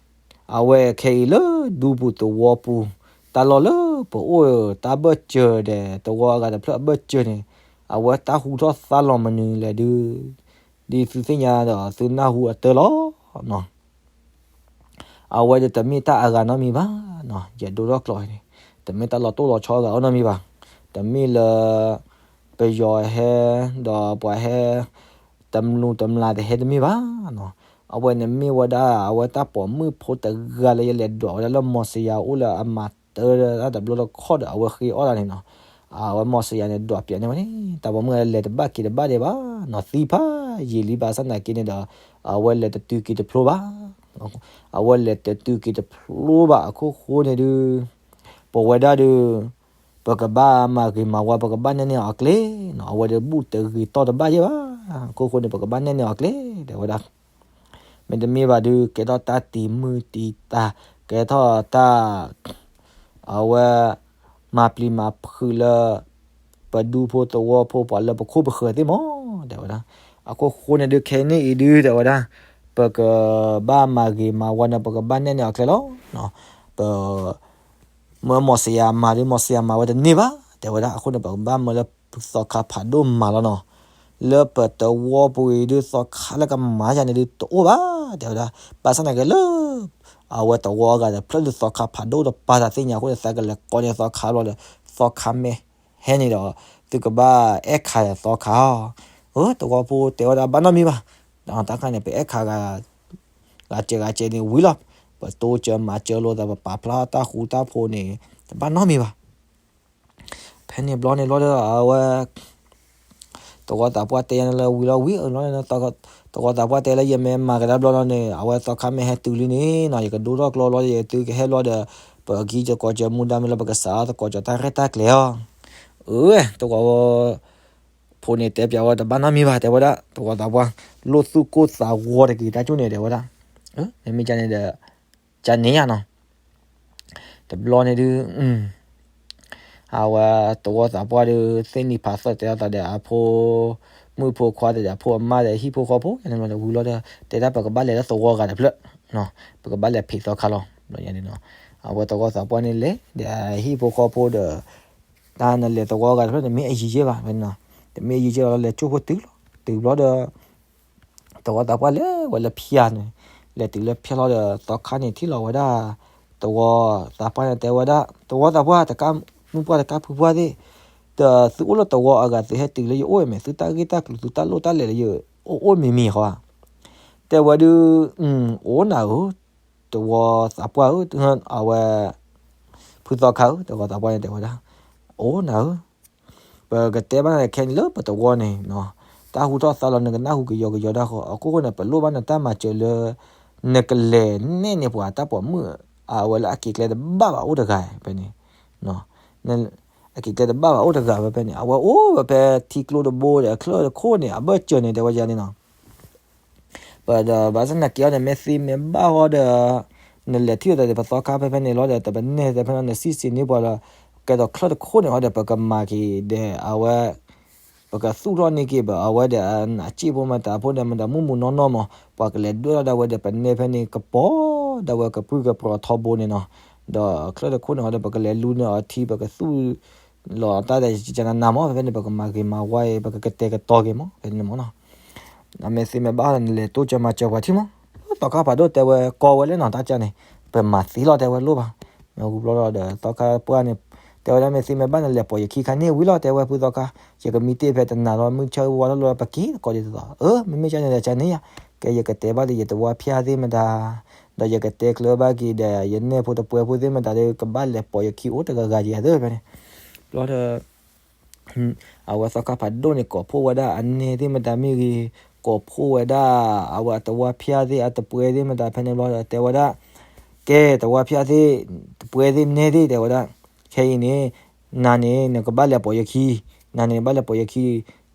အဝဲခဲအံၤလၢဒူပူၤသဝီပူၤ, တၢ်လီၢ်လၢပအိၣ်တၢ်ဘၢၣ်စၢၤဒီး သဝီအဂၤတဖျၢၣ်အဘၢၣ်စၢၤန့ၣ်, အဝဲတၢ်ဟူထီၣ်သါလီၤမနုၤလဲၣ်ဒုး, ဒ်သုသ့ၣ်ညါဒီးသုနၢ်ဟူအတၢ်လီၤနီၤ. အဝဲဒီးတမ့ၢ်တၢ်အဂၤနီတမံၤဘၣ်နီၤ, ယဒိထီၣ်ကျိးန့ၣ်, တမ့ၢ်တၢ်လီၤတိၢ်လီၤဆီအဂၤအိၣ်နီတမံၤဘၣ်, တမ့ၢ်လၢ ပယီၤဟဲ, ဒီးပှၤဟဲ တမျိးတမျာ်တဟဲတမ့ၢ်ဘၣ်နီၤ, အဝဲန့ၣ်မ့ၢ်ဝဲဒၣ် အဝဲတၢ်ပိာ်မုၣ်ဖိတဂၤလၢယလဲၤဒွးဝဲဒၣ်လၢမီၢ်စယၤအိၣ်လၢအမၤတၢ်တၢ်တဘျီတခီၣ်ဒီး အဝဲဃ့အီၣ်ဒၣ်န့ၣ်နီၤ, အဝဲမီၢ်စယၤန့ၣ် ဒွးပၠးန့ၢ်ဝဲန့ၣ် တၢ်ပိာ်မုၣ်လဲၤတဘၣ်က့ၤတဘၣ်ဒံးဘၣ်နီၤ, သံဖးယံာ်လံဘၣ်ဆၣ်သနာ်က့န့ၣ်ဒီး အဝဲလဲၤတတုၤက့ၤတဖျိဘၣ် အဝဲလဲၤတတုၤက့ၤတဖျိဘၣ်အခိၣ်ဃိန့ၣ်ဒုး, ပဝဲဒၣ်ဒုး ပကဘၣ်မၤဂ့ၤမၤဝါ ပကဘၣ်နဲၣ်န့ၢ်အီၤကျဲနီၤ, အဝဲဒီးဘူၣ်တဂ့ၤတီၢ်တဘၣ်ယဲၢ်ဘၣ်, အခိၣ်ဃိန့ၣ် ပကဘၣ်နဲၣ်န့ၢ်အီၤကျဲ တဲဝဲဒၣ်, မ့တမ့ၢ်ဘၣ်ဒုး ကဲထီၣ်တၢ်တံာ်မုၢ်တံာ်တာ်, ကဲထီၣ်တၢ် အဝဲ မၤပျံၤမၤဖုးလၢ ပဒူဖိသဝီဖိပှၤလၢပခိၣ်ပဃၢၤသ့ၣ်မး တဲဝဲဒၣ်, အခိၣ်ဃိန့ၣ်ဒုး ခဲကနံၣ်အံၤဒုး တဲဝဲဒၣ်, ပကဘၣ်မၤဂ့ၤမၤဝါန့ၣ် ပကဘၣ်နဲၣ်န့ၢ်အီၤကျဲလီၤ, ပ မၢမီၢ်စယၤမၤဒုး မီၢ်စယၤမၤဝဲတန့ၢ်ဘၣ် တဲဝဲဒၣ်, အဃိန့ၣ် ပကဘၣ်မၢလၢသီခါဖးဒိၣ်မၤလီၤနီၤ, လၢပသဝီပူၤအံၤဒုး သီခါလၢကမၤယၤန့ၣ်ဒုးတအိၣ်ဘၣ် တဲဝဲဒၣ်, ဘၣ်ဆၣ်သနာ်က့လၢ အဝဲသဝီအဂၤတဖျၢၣ်ဒုး သီခါဖးဒိၣ်တပၤ သးသ့ၣ်ညါအဃိန့ၣ် သးကလဲၤကိးန့ၢ်သီခါဘျီဒီး သီခါမ့ၢ်ဟဲန့ၣ်ဒီး သုကဘၣ်အဲၣ်ခးသီခါ, အၢ သဝီဖိတဲဝဲဒၣ်ဘၣ်နီတမံၤဘၣ်, တၢ်ခါန့ၣ် ပအဲၣ်ခးဂၤ ဂၤစဲးဂၤစဲးန့ၣ်ဝံၤလီၤ, ပတိစၢၤမၤစၢၤလိာ်သး ပပာ်ဖျါတၢ်ဃူတၢ်ဖိးန့ၣ် တဘၣ်နီတမံၤဘၣ်. ဖဲန့ၣ်ဘျီန့ၣ်လီၤဒီး အဝဲ သဝီသးပှၢ်တဲယၤန့ၣ်လၢဝံၤလီၤဝံၤအလီၤန့ၣ် သဝီသးပှၢ်တဲလၢယမ့ၢ်မၤကဒါဘျီလီၤန့ၣ် အဝဲသီခါမ့ၢ်ဟဲတုၤလံန့ၣ်နီၤ ယကဒိထီၣ်ကျိလီၤ ယသုကဟဲလီၤဒီး ပကဟံးသကိးစၢၤမူဒါမ့ၢ်လၢပကစးထီၣ်သကိးစၢၤတၢ်ရဲၣ်တၢ်ကျဲၤအီၤ, အၢ သဝီ ဖိန့ၣ်တဲပျးဝဲတဘၣ်နီတမံၤဘၣ် တဲဝဲဒၣ် သဝီသးပှၢ် လိၣ်သူၣ်ကိၢ်သးဂီၤတက့ၢ်တၢ်ကၠိန့ၣ် တဲဝဲဒၣ်, မ့မ့ၢ်ကန့ၣ်ဒီး ကန့ၣ်ယါနီၤ တဘျီန့ၣ်ဒုး အဝဲသဝီသးပှၢ်ဒုး သ့ၣ်နံၤဖးသီၣ်တဲအသးဒီးအဖိ မုၣ်ဖိခွါဒီးအဖိအမါဒီး ဟံၣ်ဖိဃီဖိန့ၣ်လီၤဒီး ဝံၤလီၤဒီး တဲဒၣ်ပကဘၣ်လဲၤလၢသဝီဂၤတဖျၢၣ်, ပကဘၣ်လဲၤဖံးသီခါလီၤ. အဝဲသဝီသးပှၢ်န့ၣ်လဲၤ ဒီးဟံၣ်ဖိဃီဖိဒီး တၢ်နလဲၤသဝီဂၤတဖျၢၣ်န့ၣ် မ့ၢ်အယံၤယဲၢ်ဘၣ်, တမ့ၢ်အယံၤယဲၢ်ဘၣ်လီၤ လဲၤကၠိဖိတုၤလီၤ, တုၤဘျီဒီး သဝီသးပှၢ်လဲၤဝဲလၢဖၠါန့ၣ်, လဲၤတုၤလၢဖၠါလီၤဒီး သီခါန့ၣ်ထံၣ်လီၤဝဲဒၣ် သဝီသးပှၢ်န့ၣ်တဲဝဲဒၣ် သဝီသးပှၢ် တကးမုၢ်ပှၢ်တကးဖုပှၢ်သ့ၣ်, ဒီးသုအိၣ်လၢသဝီအဂၤ သုဟဲတုၤလၢယအိၣ်အံၤမ့ၢ် သုတၢ်ဂ့ၢ်တၢ်ကျိၤ သုတၢ်လိၣ်တၢ်လဲၤလၢယအိၣ်မ့ၢ်မံၤဃီဧါ, တဲဝဲဒုး အိၣ်နၤဧၢ သဝီသးပှၢ်ဧၢ, အဝဲ ဖုသီခါဧၢ သဝီသးပှၢ်န့ၣ်တဲဝဲဒၣ်, အိၣ်နၤဧၢ ပကတဲဘၣ်နၤခဲအံၤလၢပသဝီန့ၣ် တၢ်ဟူထီၣ်သါလီၤ နကနၢ်ဟူကယီကယီတၢ်ဃီ အခိၣ်ဃိန့ၣ် ပလိၣ်ဘၣ်နတၢ်မၤစၢၤလၢ နကလဲၤနဲၣ်န့ၢ်ပှၤတၢ်ပိာ်မုၣ် အဝဲလၢအက့ၤကျဲတဘၣ်ဘၣ်အိၣ်တဂၤဖဲန့ၣ်, အက့ၤကျဲတဘၣ်ဘၣ်အိၣ်တဂၤဖဲဖဲန့ၣ် အဝဲအိၣ်ဝဲဖဲထံကျိတဘိဒီး အချၢၣ်တခိၣ်န့ၣ် အဘၢၣ်စၢၤန့ၣ် တဲဝဲယၤန့ၣ်နီၤ ပဒီးဘၣ်ဆၣ်သနာ်က့အီၤန့ၣ် မ့ၢ်သ့မ့ၢ်ဘၣ်ဃီဒီး နလဲၤထံၣ်အီၤဒီး ပသီခါဖဲဖဲန့ၣ်လီၤဒီး တပနဲၣ်တဲဖဲန့ၣ် နစံးစ့ၤန့ၢ်ပှၤလၢ ကဲသိးချၢၣ်တခိၣ်န့ၣ်ဟီဒီး ပကမၤက့ၤဒီးအဝဲ ပကသူၣ်ထီၣ်န့ၢ်က့ၤဘၣ်အဝဲဒီးအနးစ့ၣ်ဖိမတၤဖိဒီး မတၤမုၢ်မုၢ်နီၢ်နီၢ်မး ပှၤကလဲၤဒွဲၣ်ထီၣ်ဒၣ်ဝဲဒီးပနဲဖဲန့ၣ် ကပီၤဒၣ်ဝဲကပြုၢ်ကပြီၤထီဘိန့ၣ်နီၤ. ဒီးချၢၣ်တခိၣ်န့ၣ်ဟီဒီး ပကလဲၤလူန့ၢ်အီၤထံ ပကသူၣ်လီၤတၢ်ဒီး ကနနၤမး ဖဲဖဲန့ၣ် ပကမၤဂ့ၤမၤဝါအံၤ ပကကတဲာ်ကတီၤက့ၤမး ဖဲန့ၣ်မးနီၤ. နမ့ၢ်သ့မ့ၢ်ဘၣ်ဒီး နလဲၤတိစၢၤမၤစၢၤပှၤထံမး. သီခါဖးဒိၣ်တဲဝဲ ကီဝဲလဲၣ်နီၤ တၢ်ကၢ်န့ၣ် ပမၤသ့လီၤ တဲဝဲလိၣ်ဘၣ်. မ့ၢ်ဝံၤဘျီဒီးသီခါပှၢ်န့ၣ် တဲဝဲဒၣ် မ့ၢ်သ့မ့ၢ်ဘၣ်န့ၣ် လဲၤပိာ်ယခံခါန့ၣ်ဝံၤလီၤ တဲဝဲဖုသီခါ, ယကမံတ့ၢ်ဖဲတနၤလီၤ မုၢ်ဆၢဝါထီၣ်လီၤ ပက့ၤတကိးဒ်သိးသိး, အၢ မ့မ့ၢ်ကၢ်န့ၣ်ဒီးကန့ၣ်ယါ, ကဲယကတဲဘၣ်ဒီး ယတဝါဖၠၣ်သ့ၣ်မတၤ ဒီးယကတဲကျၢၤဘၣ်က့ၤဒီး ယနဲၣ်ဖိတပှဲၤဖိသ့ၣ်မတၤဒီး ကဘၣ်လဲၤပိာ်ယခံအိၣ်တဂၤဂၤယၤသ့ၣ်ဖဲန့ၣ်. ဘျီဒီး အဝဲသီခါဖးဒိၣ်န့ၣ် ကိးဖှိၣ်ဝဲဒၣ်အနဲသ့ၣ်မတၤမ့ၢ်ဂ့ၤ, ကိးဖှိၣ်ဝဲဒၣ် အဝဲအတဝါဖၠၣ်သ့ၣ်အတပှဲၤသ့ၣ်မတၤဖဲန့ၣ်ဘျီဒီး တဲဝဲဒၣ်, ကဲတဝါဖၠၣ်သ့ၣ် တပှဲၤသ့ၣ်နဲသ့ၣ် တဲဝဲဒၣ်, ခဲအံၤန့ၣ် နၤန့ၣ် နကဘၣ်လဲၤပိာ်ယခံ, နၤန့ၣ် ဘၣ်လဲၤပိာ်ယခံ,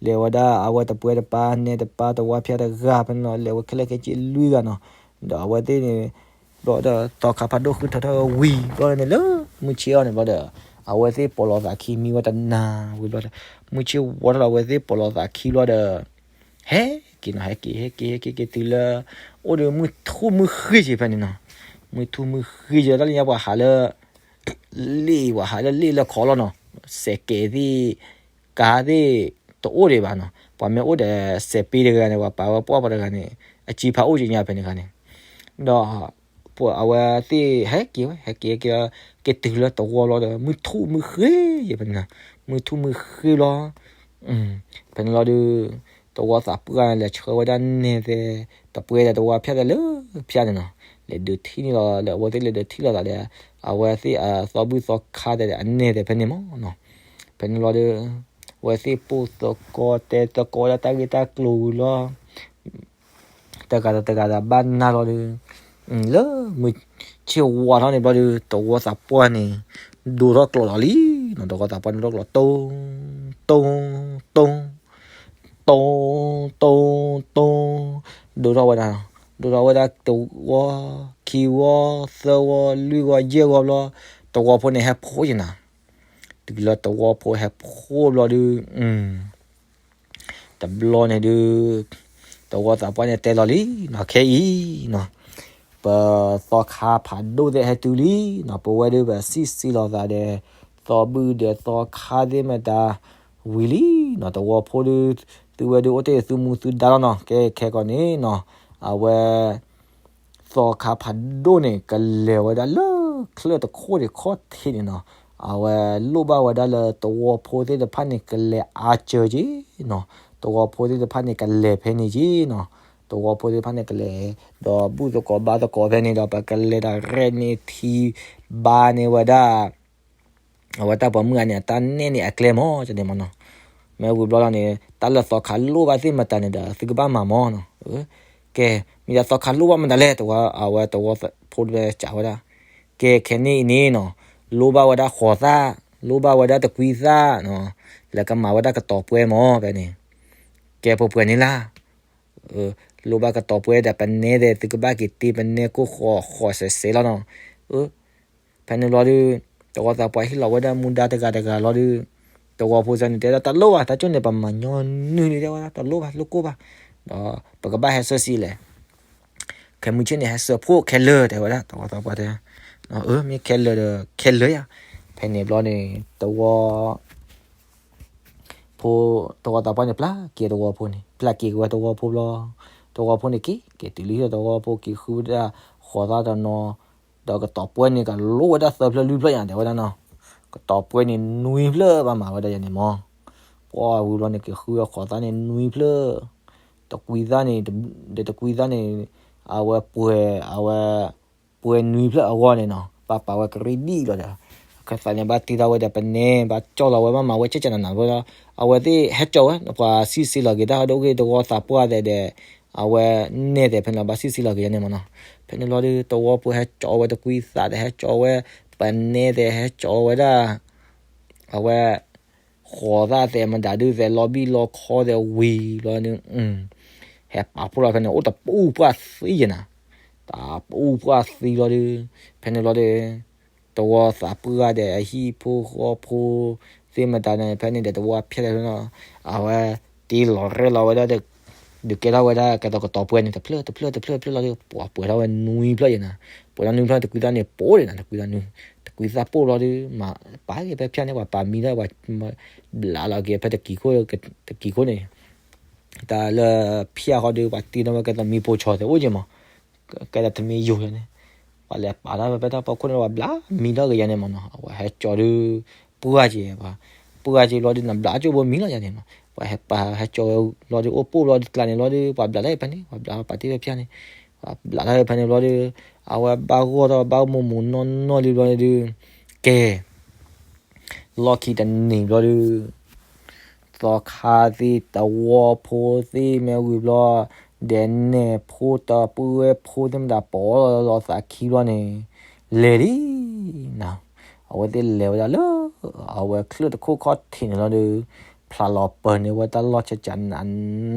လဲၤဝဲဒၣ် အဝဲတပှဲၤတပၢ် နဲတပၢ် တဝါဖၠၣ်တဂၤ ဖဲန့ၣ်လီၤ လဲၤဝဲခဲလၢာ်ခဲဆ့လွံၢ်ဂၤနီၤ, ဒီးအဝဲသ့ၣ်န့ၣ် ဘျီဒီး သီခါဖးဒိၣ်ဃုထၢထီၣ်ဝံၤဘျီန့ၣ် လၢမုၢ်ဆ့ၣ်အီၤန့ၣ်ဘျီဒီး အဝဲသ့ၣ်ပိာ်လီၤသးခံမံဝဲတနၤဝံၤဘျီဒီး မုၢ်ဆ့ၣ်ဝါထီၣ်လီၤ အဝဲသ့ၣ်ပိာ်လီၤသးခံဘျီဒီး ဟဲက့ၤနီၤ ဟဲက့ၤ ဟဲက့ၤ ဟဲက့ၤ က့ၤတုၤလၢ အိၣ်ဒီးမုၢ်ထူၣ်မုၢ်ဃ့ၢ်က့ၤဖဲန့ၣ်နီၤ, မုၢ်ထူၣ်မုၢ်ဃ့ၢ်က့ၤ တၢ်လၢညါပှၤဟးလၢ လ့ၣ် ပှၤဟးလၢလ့ၣ်လၢခီလီၤနီၤ, စဲးကဲးသ့ၣ် ကါသ့ၣ် တအိၣ်ဒံးဘၣ်နီၤ, ပှၤမ့ၢ်အိၣ်ဒီးစဲးပ့တဂၤန့ၣ် ပှၤပာ်ဝဲပှၢ်ပှၤတဂၤန့ၣ် အစ့ဖးအိၣ်က့ၤညါဖဲန့ၣ်ခါန့ၣ်, ဒီး ပှၤအဝဲသ့ၣ်ဟဲက့ၤဝဲ ဟဲက့ၤက့ၤ က့ၤတုၤလၢတဝီဘျီဒီး မုၢ်ထူၣ်မုၢ်ဃ့ၢ်က့ၤဖဲန့ၣ်နီၤ, မုၢ်ထူၣ်မုၢ်ဃ့ၢ်ဘျီ ဖဲန့ၣ်လီၤဒီး တဝီသးပှၢ်န့ၣ် လဲၤဆှၢဝဲဒၣ်နဲသဲး တပှဲၤဒီးတဝါဖၠၣ်သဲးလၢဖၠၣ်န့ၣ်နီၤ, လဲၤဒုးထံၣ်န့ၣ်လီၤ လၢအဝဲသ့ၣ်လဲၤဒုးထံၣ်လိာ်သးဒီး အဝဲသ့ၣ်အသီဘူၣ်သီခါသဲးဒီးအနဲသဲးဖဲန့ၣ်မးနီၤ, ဖဲန့ၣ်လီၤဒီး အဝဲသ့ၣ်ပိာ်သကိးတဲသကိးဝဲဒၣ်တၢ်ဂ့ၢ်တၢ်ကျိၤဝံၤလီၤ တဂၤဒီးတဂၤဒီးဘၣ်နၢ်လီၤဒီး လၢမုၢ်ဆ့ၣ်ဝါထီၣ်န့ၣ်ဘျီဒီး တဝီသးပှၢ်န့ၣ် ဒိထီၣ်ကျိးလီၤလံနီၤ, တဝီသးပှၢ်န့ၣ် ဒိကျိး တိ တိ တိ တိ တိ တိ ဒိထီၣ်ဝဲဒၣ်, ဒိထီၣ်ဝဲဒၣ်တဝီ ခံဝီ သၢဝီ လွံၢ်ဝီ ယဲၢ်ဝီဘျီ, တဝီဖိန့ၣ်ဟဲဖိးက့ၤနၤ, တုၤလၢတဝီဖိဟဲဖိးဘျီဒီး တဘျီန့ၣ်ဒုး တဝီသးပှၢ်န့ၣ်တဲလီၤလံနီၤ, ခဲအံၤနီၤ ပသီခါဖးဒိၣ်သ့ၣ်ဟဲတုၤလံနီၤ, ပဝဲဒုးပစံၣ်စ့လိာ်သးဒီး သီဘူၣ်ဒီးသီခါသ့ၣ်မတၤဝံၤလံနီၤ, တဝီဖိဒုး သုဝဲဒုးအိၣ်တ့ၢ်သုမူသုဒါလီၤနီၤ, ကဲခဲကီးန့ၣ်နီၤ အဝဲ သီခါဖးဒိၣ်န့ၣ် ကလဲၤဝဲဒၣ်လၢချၢၣ်တခိၣ်န့ၣ်ခီၣ်ထံးန့ၣ်နီၤ, အဝဲလိၣ်ဘၣ်ဝဲဒၣ်လၢတဝီဖိသ့ၣ်တဖၣ်န့ၣ် ကလဲၤအါစၢၤက့ၤနီၤ, တဝီဖိသ့ၣ်တဖၣ်န့ၣ် ကလဲၤဖဲန့ၣ်က့ၤနီၤ, တဝီဖိသ့ၣ်တဖၣ်န့ၣ် ကလဲၤ ဒီးဘူၣ်သကိးဘါသကိးဖဲန့ၣ်ဒီး ပကလဲၤဒီးရဲၣ်န့ၢ်ထံဘါန့ၢ်ဝဲဒၣ် အဝဲတၢ်ပိာ်မုၣ်အန့ၣ် အတၢ်နဲၣ်န့ၣ်အကျဲမး ကန့ၣ်မးနီၤ, မ့ၢ်ဝံၤဘျီလီၤန့ၣ် တၢ်လၢသီခါလိၣ်ဘၣ်သ့ၣ်မတၤန့ၣ်ဒီး သုကဘၣ်မၤမးနီၤ, ကဲ မ့ၢ်ဒၣ်သီခါလိၣ်ဘၣ်မတၤလဲၣ် တဝီ အဝဲတဝီဖိတဝဲစံးဝဲဒၣ်, ကဲခဲန့ၣ်အံၤန့ၣ်နီၤ, လိၣ်ဘၣ်ဝဲဒၣ်ဃိးသၣ်, လိၣ်ဘၣ်ဝဲဒၣ်တကွံသၣ်နီၤ, လၢကမၤဝဲဒၣ်ကတီၤပှဲမး ဖဲန့ၣ်, ကဲပှဲၤပှဲၤန့ၣ်လၢ လိၣ်ဘၣ်ကတီၤပှဲဒီးပနဲသ့ၣ် သုကဘၣ်က့ၤတ့ပနဲကိၢ်ဃိးဃိးစဲးစဲးလီၤနီၤ, ဖဲန့ၣ်ဘျီဒီး တဝီသးပှၢ်ဟ့ၣ်လီၤဝဲဒၣ်မူဒါတဂၤတဂၤလီၤဒီး တဝီဖိစၢ်န့ၣ်တဲဒၣ်တလိၣ်ဘၣ် တၢ်ကၠိန့ၣ် ပမၤညီနုၢ်လံတဲဝဲဒၣ်တလိၣ်ဘၣ် လိၣ်ကိၢ်ဘၣ်, ဒီးပကဘၣ်ဟဲဆှၢစ့လဲၣ်, ခဲမုၢ်ဆ့ၣ်န့ၣ် ဟဲဆှၢဖှိၣ်ခဲလၢာ်တဲဝဲဒၣ် တဝီသးပှၢ်တဲ, အၢ မ့ၢ်ခဲလၢာ်ဒီးခဲလၢာ်ယါ, ဖဲန့ၣ်ဘျီန့ၣ် တဝီ ဖိ တဝီသးပှၢ်န့ၣ် ပျၢ်က့ၤတဝီဖိန့ၣ် ပျၢ်က့ၤက့ၤဝဲတဝီဖိဘျီ, တဝီဖိန့ၣ်က့ၤ က့ၤတုၤလံဒီးတဝီဖိက့ၤဃုဝဲဒၣ် ဃိးသၣ်တနီၤ, ဒီးကတီၤပှဲန့ၣ် ကလိၣ်ဝဲဒၣ်သၢဖျၢၣ်လွံၢ်ဖျၢၣ်ယါတဲဝဲဒၣ်နီၤ, ကတီၤပှဲန့ၣ်နွံဖျၢၣ်ဘၣ်မၤဝဲဒၣ်ယါန့ၣ်မး, ပှၢ်ဝံၤဘျီန့ၣ် က့ၤဃုဝဲဃိးသၣ်န့ၣ်နွံဖျၢၣ်, တကွံသၣ်န့ၣ်, ဒီးတကွံသၣ်န့ၣ် အဝဲပှဲၤ အဝဲ ပှဲၤနွံဖျၢၣ်အဂီၢ်န့ၣ်နီၤ ဘၣ်ပာ်ဝဲကရံၣ်ဒံၣ်လီၤဒီး ခၢၣ်သးန့ၣ်ဘၣ်တံၢ်ထီၣ်ဝဲဒီးပနဲ ဘၣ်ကၠီၣ်လီၤဝဲ ဘၣ်မၤဝဲကဲကဲနးနးဝဲဒီး အဝဲသ့ၣ်ဟဲကၠီၣ်ဝဲ ပှၤစံၣ်စ့လီၤက့ၤတၢ်ဟီဒိၣ်ဂ့ၢ်တဝီသးပှၢ်သဲးဒီး အဝဲနဲၣ်သဲးဖဲန့ၣ်လီၤ ဘၣ်စံၣ်စ့လီၤက့ၤယါန့ၣ်မးနီၤ, ဖဲန့ၣ်လီၤဒီး တဝီဖိဟဲကၠီၣ်ဝဲတကွံသၣ်သဲး ဟဲကၠီၣ်ဝဲ ပနဲသဲး ဟဲကၠီၣ်ဝဲဒၣ် အဝဲ ဃိးသၣ်သဲး မတၤဒုးသဲး လီၤဘံၣ်လီၤခီသဲးဝံၤလီၤဒီး ဟဲပာ်ဖှိၣ်လီၤဖဲန့ၣ် အိၣ်တပူၤပှၢ်သံယဲနၤ, တပူၤပှၢ်သံလီၤဒီး ဖဲန့ၣ်လီၤဒီး သဝီသးပှၢ်ဒီးအဟံၣ်ဖိဃီဖိသ့ၣ်မတၤန့ၣ် ဖဲန့ၣ်ဒီးသဝီဖျဲၣ်လီၤ, အဝဲတ့လီၤရဲၣ်လီၤဝဲဒၣ်ဒီး ဒုးကဲထီၣ်ဝဲဒၣ်ကဲသိးကတီၤပှဲၤန့ၣ် တဖျၢၣ်တဖျၢၣ်တဖျၢၣ်တဖျၢၣ်လီၤဒီး ပှၤပှဲၤထီၣ်ဝဲနွံဖျၢၣ်ယဲၢ်နၤ, ပှဲၤထီၣ်နွံဖျၢၣ် တကွံသၣ်န့ၣ်ပိၢ်ဒံးနၤ, တကွံသၣ်န့ၣ် တကွံသၣ်ပိၢ်ဘျီဒီး မၤပာ်က့ၤဖဲဖၠၣ်န့ၣ် ပှၤပာ်မံထီၣ် ပှၤဘျးလီၤက့ၤဖဲတကံၤခိၣ်န့ၣ် တၢ်လၢဖၠၣ်ဃီဒီး ပှၤတ့ထီၣ်ဝဲကဲသိးမ့ၢ်ပိၢ်ဆီသဲးအိၣ်က့ၤမး, ကဲသိးတမ့ၢ်ယိာ်န့ၣ်, ပှၤလဲၤပာ်ထီၣ်ဖဲတၢ်ဖီခိၣ်န့ၣ် ပှၤဘျးမံထီၣ်က့ၤယဲၢ်န့ၣ်မးနီၤ, အဝဲဟဲကၠီဒီး ပှၢ်က့ၤ, ပှၢ်က့ၤဘျီဒီး နဘျးကၠိဘိမံလီၤယဲၢ်န့ၣ်နီၤ, ပှၤဟဲပာ်ဟဲကၠီဝဲလီၤဒီး အိၣ်ပိၢ်ဘျီဒီးကျါန့ၣ်လီၤဒီး ပှၤဘျးထီၣ်ဖဲန့ၣ် ပှၤဘျးပာ်တ့ၢ်ဖဲဖၠၣ်န့ၣ်, ပှၤဘျးထီၣ်ဖဲန့ၣ်ဘျီဒီး အဝဲဘၣ်ဂီၢ်ထီၣ်ဘၣ်မိၢ်မိၢ်နီၢ်နီၢ်လံဘျီဒီး ကဲ လီၢ်ခံတနံၤဘျီဒီး သီခါသ့ၣ်တဝီဖိသ့ၣ်မ့ၢ်ဝံၤဘျီ ဒဲးနဲၣ်ဖိတပှဲၤဖိသ့ၣ်မတၤ ပိာ်လီၤသးခံဘျီန့ၣ် လဲၤလံ အဝဲသ့ၣ်လဲၤဝဲဒၣ်လၢ အဝဲချၢၣ်တခိၣ်ခီၣ်ထံးန့ၣ်လီၤဒီး ဖျးလီၤပၢၤန့ၢ်ဝဲတၢ်လီၢ်ကကနး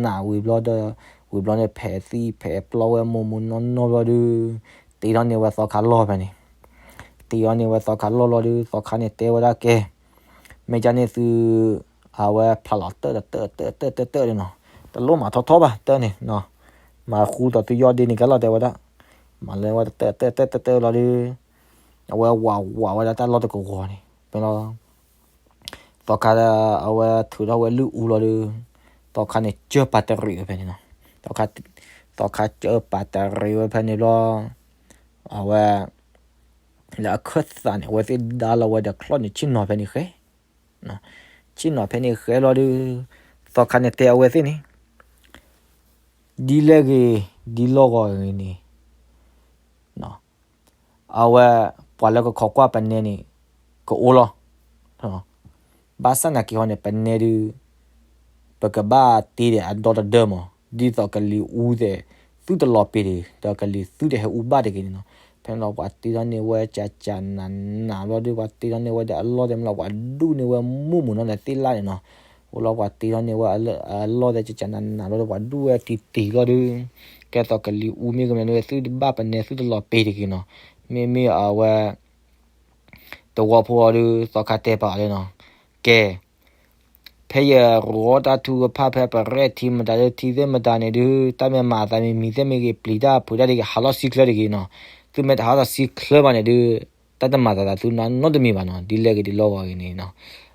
နးဝံၤဘျီဒီး ဝံၤဘျီန့ၣ် ဖဲးသံၣ်ဖဲးပျီဝဲမိၢ်မိၢ်နီၢ်နီၢ်ဘျီဒီး တ့ထီၣ်န့ၢ်ဝဲသီခါလီၢ်ဖဲန့ၣ်, တ့ထီၣ်န့ၢ်ဝဲသီခါလီၢ်လီၤဒီး သီခါန့ၣ်တဲဝဲဒၣ်ကဲ မ့ၢ်ကန့ၣ်သု အဝဲဖျးလီၤတၢၣ်တၢၣ်တၢၣ်တၢၣ်တၢၣ်တၢၣ်န့ၣ်နီၤ, တလိၣ်မၤထီထီဘၣ်တၢၣ်န့ၣ်နီၤ, မၤဃူသိးသုယီၢ်ဒ့န့ၣ်ကဲလီၤတဲဝဲဒၣ်, မၤလၢဝဲတၢၣ်တၢၣ်တၢၣ်တၢၣ်တၢၣ်လီၤဒီး အဝဲဝးဝးဝဲဒၣ်တၢ်လီၢ်တကဝီၤန့ၣ် ဖဲလီၤ သီခါ အဝဲထုးထီၣ်ဝဲလုၢ်အူလီၤဒီး သီခါန့ၣ် ကၢၢ်ပာ်တရံးဝဲဖဲန့ၣ်နီၤ, သီခါကၢၢ်ပာ်တရံးဝဲဖဲန့ၣ်ဘျီ အဝဲ လၢအခၢၣ်သးန့ၣ် အဝဲသ့ၣ်ဒါလီၤဝဲဒီးချီၣ်န့ၣ် ဆ့ၣ်နီၤဖဲန့ၣ်ဃဲ, ဆ့ၣ်နီၤဖဲန့ၣ်ဃဲလီၤဒီး သီခါန့ၣ်တဲအဝဲသ့ၣ်န့ၣ် ဒ်လဲၣ်ဂ့ၤ ဒ်လီၢ်ဂီၤဂ့ၤန့ၣ် အဝဲ ပှၤလၢကခိးကွၢ်ပနဲန့ၣ် ကအိၣ်လီၤ. ဘၣ်ဆၣ်နာ်က့ၤဟီန့ၣ် ပနဲဒုး ပကဘၣ်တ့ဒီးအဒီတဒၢမး, ဒ်သိးကလံၤအူသဲး သုတလီၤပ့ၤတဂ့ၤ, ဒီးကလံၤသုတဟဲအူဘၣ်တဂ့ၤန့ၣ်နီၤ. ဖဲန့ၣ်လီၤ ပှၤတ့ထီၣ်န့ၢ်ဝဲကကနးနးဘျီဒီး ပှၤတ့ထီၣ်န့ၢ်ဝဲဒီးအလီၢ်သ့ၣ်မလီၤ ပှၤဒူၣ်န့ၢ်ဝဲမိၢ်မုၢ်နီၢ်သ့ၣ်လၣ်န့ၣ်နီၤ. အိၣ်လီၤ ပှၤတ့ထီၣ်န့ၢ်ဝဲအလီၢ်သ့ၣ်ကကနးနးဘျီဒီး ပှၤဒူၣ်ဝဲတံၢ်တံၢ်လီၤဒီး ကဲသိးကလံၤအူမ့ၢ်ကမဲာ်န့ၣ် သုတဘၣ်ပနဲ သုတလီၤပ့ၤတဂ့ၤနီၤ. မ့မ့ၢ်အဝဲ သဝီဖိအီၤဒီး သီခါတဲပာ်အီၤလၢနီၤ, ကဲ ဖဲယရိၤအီၣ်တၢ်ထုကဖၣ် ဖဲပရဲၣ်ထံမတၤဒီး ထံသ့ၣ်မတၤန့ၣ်ဒုး တၢ်မ့ၢ်မၤအသးမံၤမံၤသ့ၣ်မ့ၢ်ဂ့ၤ ပျံၤတၢ်ဖုးတၢ်ဒ်ဂ့ၤ ဟးလီၢ်ဆံချၢတဂ့ၤနီၤ. သုမ့ၢ်တဟးလီၢ်ဆံချၢဘၣ်န့ၣ်ဒုး တၢ်တမၤသးသးသုနီတမံၤဘၣ်နီၤ. ဒ်လဲၣ်ဂ့ၤဒ်လီၢ်ဂီၤဂ့ၤန့ၣ်နီၤ, ဒီး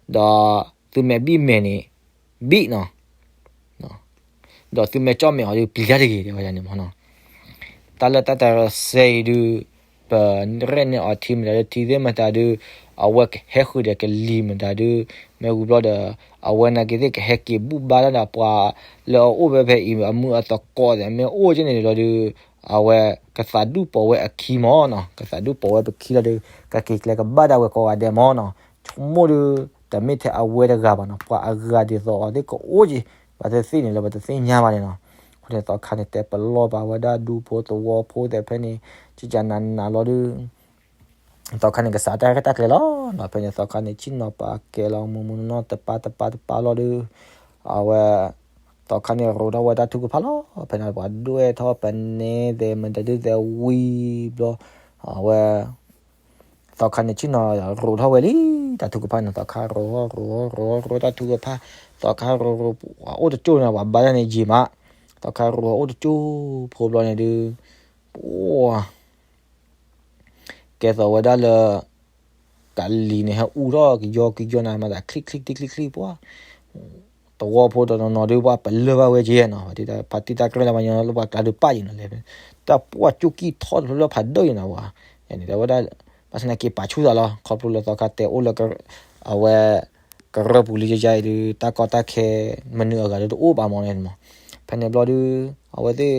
သုမ့ၢ်ဘံၣ်မဲာ်န့ၣ် ဘံၣ်နီၤ ဒီးသုမ့ၢ်ကၠီၣ်မဲာ်အီၤဒုး ပျံၤတၢ်တဂ့ၤ တဲဝဲဒၣ်န့ၣ်မ့ၢ်နီၤ. တၢ်လၢတၢ်တရၢစဲအံၤဒုး ပရဲၣ်န့ၢ်အီၤထံမတၤဒီး ထံသ့ၣ်မတၤဒုး အဝဲကဟဲဃုာ်ဒီးကလံၤမတၤဒုး မ့ၢ်ဝံၤဘျီဒီး အဝဲနာ်က့ၤသ့ၣ်ကဟဲက့ၤဘူၣ်ဘါတၢ်ဒီးပှၤလၢအအိၣ်ဖဲဖဲအံၤ အမုၢ်အသကိးသ့ၣ်မ့ၢ်အိၣ်က့န့ၣ်လီၤဒုး အဝဲကသးဒူၣ်ပိာ်ဝဲအခံမ့ၢ်နီၤ, ကသးဒူၣ်ပိာ်ဝဲပခံလီၤဒီး ကက့ၤကျဲကဘၣ်ဒၣ်ဝဲကိးဂၤဒဲးမ့ၢ်နီၤ. ဆိကမိၣ်ဒုး တမ့ၢ်ထဲအဝဲတဂၤဘၣ်နီၤ, ပှၤအဂၤဒ်သိးအီၤသ့ၣ်ကအိၣ်က့ၤ ပှၤတသ့ၣ်န့ၣ်လၢပတသ့ၣ်ညါဘၣ်န့ၣ်နီၤ. အဃိန့ၣ် သီခါန့ၣ် တဲပလီၢ်ပာ်ဝဲဒၣ်ဒူဖိသဝီဖိသ့ၣ်ဖဲန့ၣ် ကကနးနးလီၤဒုး သီခါန့ၣ် ကစးတၢ်ရဲၣ်တၢ်ကျဲၤလီၤနီၤ. ဖဲန့ၣ် သီခါန့ၣ် ဆ့ၣ်နီၤပာ်ကဲလီၤ မိၢ်မိၢ်နီၢ်နီၢ်တပၤတပၤတပၤလီၤဒုး အဝဲ သီခါန့ၣ် ရိၤထီၣ်ဝဲတၢ်ထုကဖၣ်လီၤ. ဖဲန့ၣ် ပှၤဒွဲၣ်ထီၣ်ပနဲသဲးမတၤဒုးသဲးဝံၤဘျီ အဝဲ သီခါန့ၣ် ဆ့ၣ်နီၤရိၤထီၣ်ဝဲလံ တၢ်ထုကဖၣ်န့ၣ် သီခါရိၤ ရိၤ ရိၤ ရိၤတၢ်ထုကဖၣ် သီခါရိၤ ရိၤ အိၣ်တကၠိၢ်န့ၣ် ပှၤဘါတၢ်န့ၣ်ယံာ်မး သီခါရိၤအိၣ်တကၠိၢ်ဖိဘျီန့ၣ်ဒုး ပှၤ ကဲသိးဝဲဒၣ်လၢ ကလံၤန့ၣ် ဟဲအူထီၣ်ကယီကယီန့ၣ် မၤသးချံချံချံချံချံပှၤ သဝီဖိတနီၤနီၤဒုး ပှၤပလၢၢ်ဘၣ်ဝဲက့နီၤ ဖါတံၢ်တၢ်ကြဲၢ်လၢပှၤညီလၢပှၤကျါဒုး ပၣ်ယံၤနီၤလဲၣ် တၢ်ပှၢ်ကၠူၢ်ကံၢ်ထီတဖျၢၣ်ဖးဒိၣ်ယံၤနီၤ ပှၤ ယန့ၣ် တဲဝဲဒၣ် ဘၣ်ဆၣ်သနာ်က့ ပာ်ဆူၣ်သးလီၤ ခီဖျိလၢသီခါတဲအိၣ်လၢ အဝဲ ကရၢၢ်ပူၤလံယယါအံၤဒုး တၢ်ကီတၢ်ခဲ မနုၤအဂၤဒီးတအိၣ်ဘၣ်မ့ၢ်န့ၣ်မး ဖဲန့ၣ်ဘျီဒုး အဝဲသ့ၣ်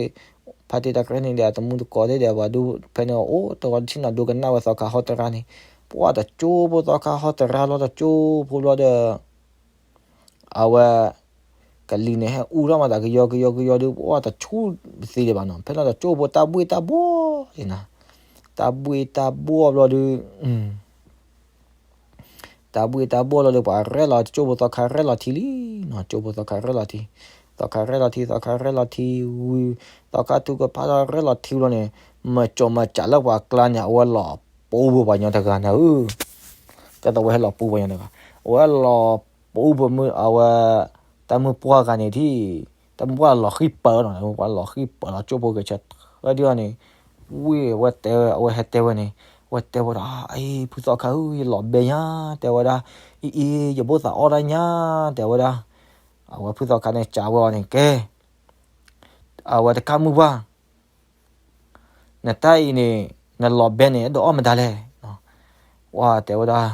ဖါတံၢ်တၢ်ကြဲၢ်န့ၣ်ဒီး အတမူတကိးသ့ၣ်ဒီး ပှၤဒုး ဖဲန့ၣ်အိၣ်တဂီၤတဆ့ၣ်နီၤဒိကနၣ်ဝဲသီခါဟီၣ်တရါန့ၣ် ပှၤတကၠိဖိသီခါဟီၣ်တရါလီၤတကၠိဖိဘျီဒီး အဝဲ ကလံၤန့ၣ် ဟဲအူထီၣ်မၤသးကယီကယီကယီဒုး ပှၤတဆူၣ်ပသ့ဒံးဘၣ်နီၤ ဖဲန့ၣ်တကၠိဖိတၢ်ဘှ့ၣ်တၢ်ဘှီၣ်လံနီၤ တၢ်ဘှ့ၣ်တၢ်ဘှီၣ်ဘျီဒုး တၢ်ဘှ့ၣ်တၢ်ဘှီၣ်လီၤဒီး ပှၤရဲၣ်လီၤတကၠိဖိသီခါရဲၣ်လီၤထံလံ ကၠိဖိသီခါရဲၣ်လီၤထံ သီခါရဲၣ်လီၤထံ သီခါရဲၣ်လီၤထံဝံၤ သီခါထုကဖၣ်ထီၣ်ရဲၣ်လီၤထံဘျီန့ၣ် မၤကၠီၤမၤကၠးလၢပှၤကျါန့ၣ် အဝဲလီၤ ပူပပှၤညီတဂၤန့ၣ်ဧၢ, ကဲသိးဝဲဟဲလီၤပူပှၤညီတဂၤ, အဝဲလီၤပူပမုၢ်အဝဲ, တၢ်မုၢ်ပှၢ်ဂၤန့ၣ်ထံၣ်, တၢ်မုၢ်ပှၢ်လီၤဃံၢ်ပၢၤနီၤ, တၢ်မုၢ်ပှၢ်လီၤဃံၢ်ပၢၤလီၤကၠိဖိဂဲၤဆၢထၢၣ်ဒံးအီၤန့ၣ်, ဝံၤအဝဲတဲဝဲ, အဝဲဟဲတဲဝဲန့ၣ်, အဝဲတဲဝဲဒၣ်, အ့ ဖုသီခါဧၢ, ယလီၤဘဲညါ, တဲဝဲဒၣ်, အံၤအံၤ ယဘိၣ်သးအီၣ်တၢ်ညါ, တဲဝဲဒၣ်, အဝဲဖုသီခါန့ၣ် ကးဝဲအီၤန့ၣ် ကဲ အဝဲတကးမုၢ်ပှၢ် နတၢ်အံၤန့ၣ် နလီၤဘဲန့ၣ် အဲၣ်ဒိးအီၣ်မတၤလဲၣ်, ဝဲတဲဝဲဒၣ်,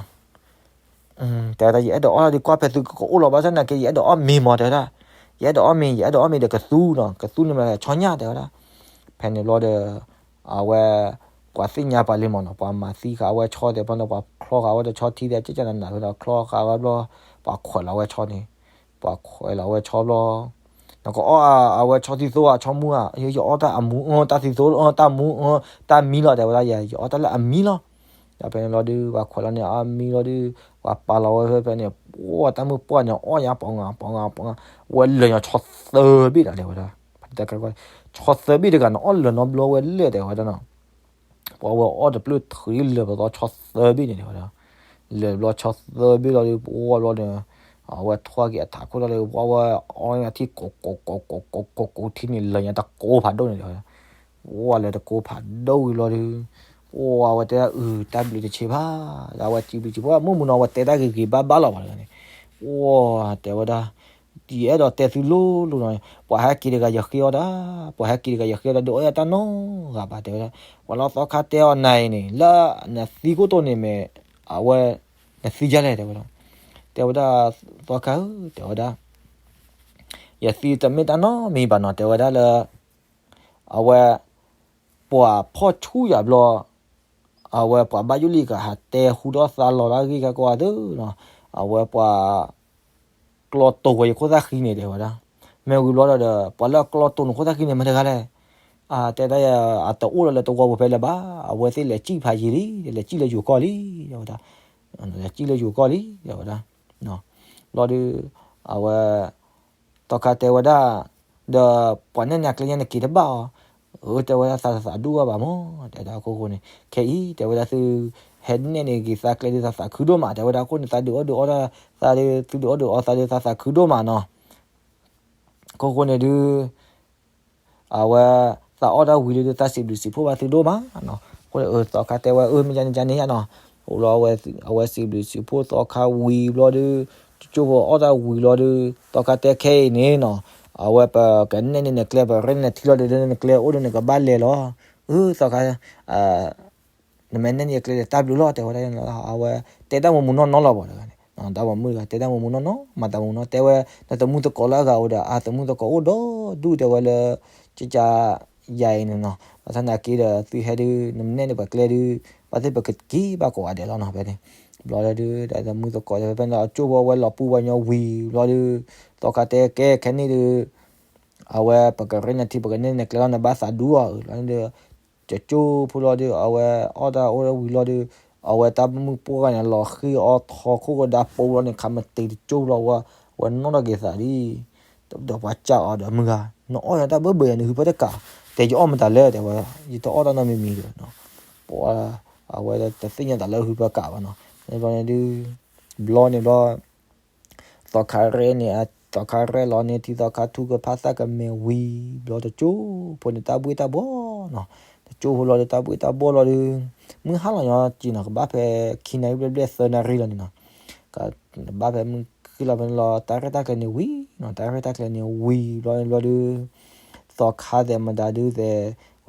တဲဝဲဒၣ် ယအဲၣ်ဒိးအီၣ်ဒုးကွၢ်ဖဲသုကအိၣ်လီၤဘၣ်ဆၣ်သနာ်က့ ယအဲၣ်ဒိးအီၣ်မ့ၤမး တဲဝဲဒၣ်, ယအဲၣ်ဒိးအီၣ်မ့ၤ ယအဲၣ်ဒိးအီၣ်မ့ၤဒီးကသူနီၤ, ကသူန့ၣ်မ့ၢ်ဆီညၣ် တဲဝဲဒၣ်, ဖဲန့ၣ်ဘျီဒီး အဝဲ ပှၤသ့ၣ်ညါပှၤလံမးနီၤ, ပှၤမၤသံဃာ်ဝဲဆီသ့ၣ်တဖၣ်န့ၣ် ပှၤချီဃာ်ဝဲဒီးဆီထံသ့ၣ် ကကနနၤဖဲဒီးချီဃာ်ဝဲဘျီ, ပှၤခွဲးလီၤဝဲဆီန့ၣ်, ပှၤခွဲးလီၤဝဲဆီဘျီ နကအီၣ်အဝဲဆီသံသိဧါ ဆီမူဧါ, ယအီၣ်တၢ်အမူအတၢ်သံသိအတၢ်မူအတၢ်မံလီၤ တဲဝဲဒၣ်, ယအီၣ်တၢ်လၢအမံလီၤ, ဒီးဖဲန့ၣ်လီၤဒုး ပှၤခွဲးလီၤန့ၣ်အမံလီၤဒုး, ပှၤပာ်လီၤဝဲဖဲဖဲန့ၣ်, ပှၤတၢ်မုၢ်ပှၢ်န့ၣ် အီၣ်ညါပှၤငါပှၤငါပှၤငါ, ဝဲလၢာ်ညီဆီသၢဘ့ၣ်ဒီး တဲဝဲဒၣ်, ဆီသၢဘ့ၣ်တဂၤန့ၣ် အီၣ်လၢာ်နီတဘျီဝဲလၢာ် တဲဝဲဒၣ်နီၤ ပှၤဝဲအီၣ်တပျၢၢ်ထုးလၢာ်ပသီဆီသၢဘ့ၣ်န့ၣ် တဲဝဲဒၣ်, လၢာ်ဘျီဆီသၢဘ့ၣ်လီၤဒီး ပှၤဘျီဒီး အဝဲထွါက့ၤအထးခိၣ်လီၤဒီး ပှၤဝဲအီၣ်ညါထံကိးကိးကိးကိးကိးကိးကိးထံန့ၣ် လၢာ်ညါတကိးဖးဒိၣ်န့ၣ် တဲဝဲဒၣ်, ပှၤလၢာ်တကိးဖးဒိၣ်ဝံၤဘျီဒီး ပှၤဝဲတဲဒၣ်အုး တၢ်ဘျုးတဆံးဘၣ်, ဒီးအဝဲစံးဘျုးစံးဖှိၣ် မုၢ်မုၢ်နီၤ အဝဲတဲတၢ်ဂ့ၤဂ့ၤဘၣ်ဘၣ်လီၤဘၣ်တဂၤန့ၣ်, ပှၤတဲဝဲဒၣ် ယအဲၣ်ဒိးတဲသုလိၤလိၤနီၤ, ပှၤဟဲက့ၤတဂၤယဃ့အီၣ်ဒၣ်, ပှၤဟဲက့ၤတဂၤယဃ့အီၣ်ဒၣ် ဒုးအီၣ်ယၤတၢ်နီတဂၤဘၣ် တဲဝဲဒၣ်, ပှၤလီၤသီခါတဲအီၤနၤအံၤန့ၣ် လၢနသံခိၣ်တိၢ်န့ၣ်မ့ၢ် အဝဲ နသံယါလဲၣ် တဲဝဲဒၣ်, တဲဝဲဒၣ် သီခါဧၢ တဲဝဲဒၣ်, ယသံတမ့ၢ်တၢ်နီတမံၤဘၣ်နီၤ တဲဝဲဒၣ်လၢ အဝဲ ပှၤဖီၣ်ဆူၣ်ယၤဘျီ အဝဲပှၤဘၣ်ယိၣ်လံကဟးတဲဟူထီၣ်သါလီၤတၢ်ဂ့ၢ်ကီသ့ၣ်နီၤ, အဝဲပှၤ ကျီတိာ်ဝဲယခိၣ်သၣ်ဃံန့ၣ် တဲဝဲဒၣ်, မ့ၢ်ဝံၤဘျီဒီး ပှၤလၢကျီတိာ်နခိၣ်သၣ်ဃံန့ၣ် မတၤတဂၤလဲၣ်, တဲဒၣ် အတအိၣ်လၢတဝီပူၤဖဲလၢၤဘၣ်, အဝဲသ့ၣ်လဲၤစံၣ်ဖးယံၤလံ လဲၤစံၣ်လၢယိၤကီၢ်လံ တဲဝဲဒၣ်, လဲၤစံၣ်လၢယိၤကီၢ်လံ တဲဝဲဒၣ်, ဘျီဒီး အဝဲ သီခါတဲဝဲဒၣ်, ဒီးပှၤနဲၣ်နၤကျဲညါနက့ၤတဘၣ်အီၤ, အၢ တဲဝဲဒၣ် သးသးဒူၣ်အီၤဘၣ်မး တဲဒၣ်အခိၣ်ဃိန့ၣ် ခဲအံၤ တဲဝဲဒၣ် သုဟဲနဲၣ်န့ၣ်က့ၤသးကျဲဒုး သးသးခုဒိၣ်မး တဲဝဲဒၣ်အဃိန့ၣ် သးဒုးအီၣ်ဒုးအီတၢ် သးဒုး သုဒုးအီၣ်ဒုးအီသးဒုး သးသးခုဒိၣ်မးနီၤ, အခိၣ်ဃိန့ၣ်ဒုး အဝဲ သးအီၣ်တၢ်ဝံၤလံဒီး သးစံးဘျုးစံးဖှိၣ်ဘၣ်သုဒိၣ်မးနီၤ, အဃိန့ၣ် အၢ သီခါတဲဝဲ အၢ မ့ၢ်ယါန့ၣ်ယါန့ၣ်ယါနီၤ, အိၣ်လီၤ အဝဲစံးဘျုးစံးဖှိၣ်သီခါဝံၤဘျီဒီး ကၠိဖိအီၣ်တၢ်ဝံၤလီၤဒီး သီခါတဲခဲအံၤန့ၣ်နီၤ, အဝဲပကနဲၣ်န့ၢ်နကျဲ ပကရဲၣ်န့ၢ်နထံလီၤဒီး နကျဲအိၣ်ဒီးနကဘၣ်လဲၤလီၤ, အၢ သီခါ နမ့ၢ်နဲၣ်န့ၢ်ယကျဲဒီး တၢ်ဘျုးလီၤ တဲဝဲဒၣ်, အဝဲတဲတၢ်မူးမူးနီၢ်နီၢ်လီၤဘၣ်တဂၤန့ၣ်, တၢ်မူးမူးတဂၤ တဲတၢ်မူးမူးနီၢ်နီၢ် မၤတၢ်မူးနီၢ် တဲဝဲ နသမူသကိးလၢအဂၤအိၣ်ဒီး အသမူသကိးအိၣ်ဒီးဒူၣ် တဲဝဲလၢ ကကယၤအံၤန့ၣ်နီၤ, ဘၣ်ဆၣ်သနာ်က့ဒီး သုဟဲဒုး နမ့ၢ်နဲၣ်န့ၢ်ပှၤကျဲဒုး ဘၣ်သ့ၣ်ပကက့ၤဘၣ်ကိးဂၤဒဲးလီၤနီၤ ဖဲန့ၣ်, ဘျီဒီး တၢ်သမူသကိးဖဲဖဲန့ၣ် အကၠိဖိအဝဲလီၤပူၤဝဲညီဝံၤဘျီဒီး သီခါတဲကဲခဲန့ၣ်ဒုး အဝဲပကရဲၣ်နထံ ပကနဲၣ်နကျဲလီၤ နဘၣ်သးဒူအီၤ လီၤန့ၣ်ဒီး ကၠိဖိလီၤဒီး အဝဲအီၣ်တၢ်အိၣ်ဝံၤလီၤဒီး အဝဲတၢ်မုၢ်ပှၢ်ဂၤန့ၣ် လီၤဃံအီထီခိၣ်ကဒါပိလီၤန့ၣ် ခးမတ့ၤတကၠိလီၤဝဲ, အဝဲနီၣ်ထီၣ်က့ၤသးလံ, ဒီးပှၤစံးအီၤဒီး မုၢ်ဂၤ နအီၣ်ယၤတၢ်ဘၢဘၢယၤ နဟုပၢတကး, တဲယအီၣ်မတၤလဲၣ် တဲဝဲ, ယတအီၣ်တၢ်နီတမံၤမံၤဒီး ပှၤ အဝဲတသ့ၣ်ညါတၢ်လၢဟုပၢကးဘၣ်နီၤ, ဘျီန့ၣ်ဒုး ဘျီန့ၣ်ဘျီ သီခါရဲၣ်န့ၣ် သီခါရဲၣ်လီၤန့ၢ်ထံ သီခါထူကဖၣ်သၣ်ကမဲာ်ဝံၤဘျီ တကၠိဖိန့ၣ် တၢ်ဘှ့ၣ်တၢ်ဘှီၣ်နီၤ, တကၠိဖိလီၤဒီး တၢ်ဘှ့ၣ်တၢ်ဘှီၣ်လီၤဒီး မုၢ်ဟါလီၤညီက့ၤနီၤ ကဘၣ်ဖဲခံနၣ်ရံၣ်ဘျဲၣ်ဘျဲၣ်သၢနၣ်ရံၣ်လီၤန့ၣ်နီၤ, ကဘၣ်ဖဲမုၢ်ခံလီၤဖဲန့ၣ်လီၤ တၢ်ရဲၣ်တၢ်ကျဲၤန့ၣ်ဝံၤနီၤ, တၢ်ရဲၣ်တၢ်ကျဲၤန့ၣ်ဝံၤဘျီန့ၣ်ဘျီဒီး သီခါသဲးမတၤဒုသဲး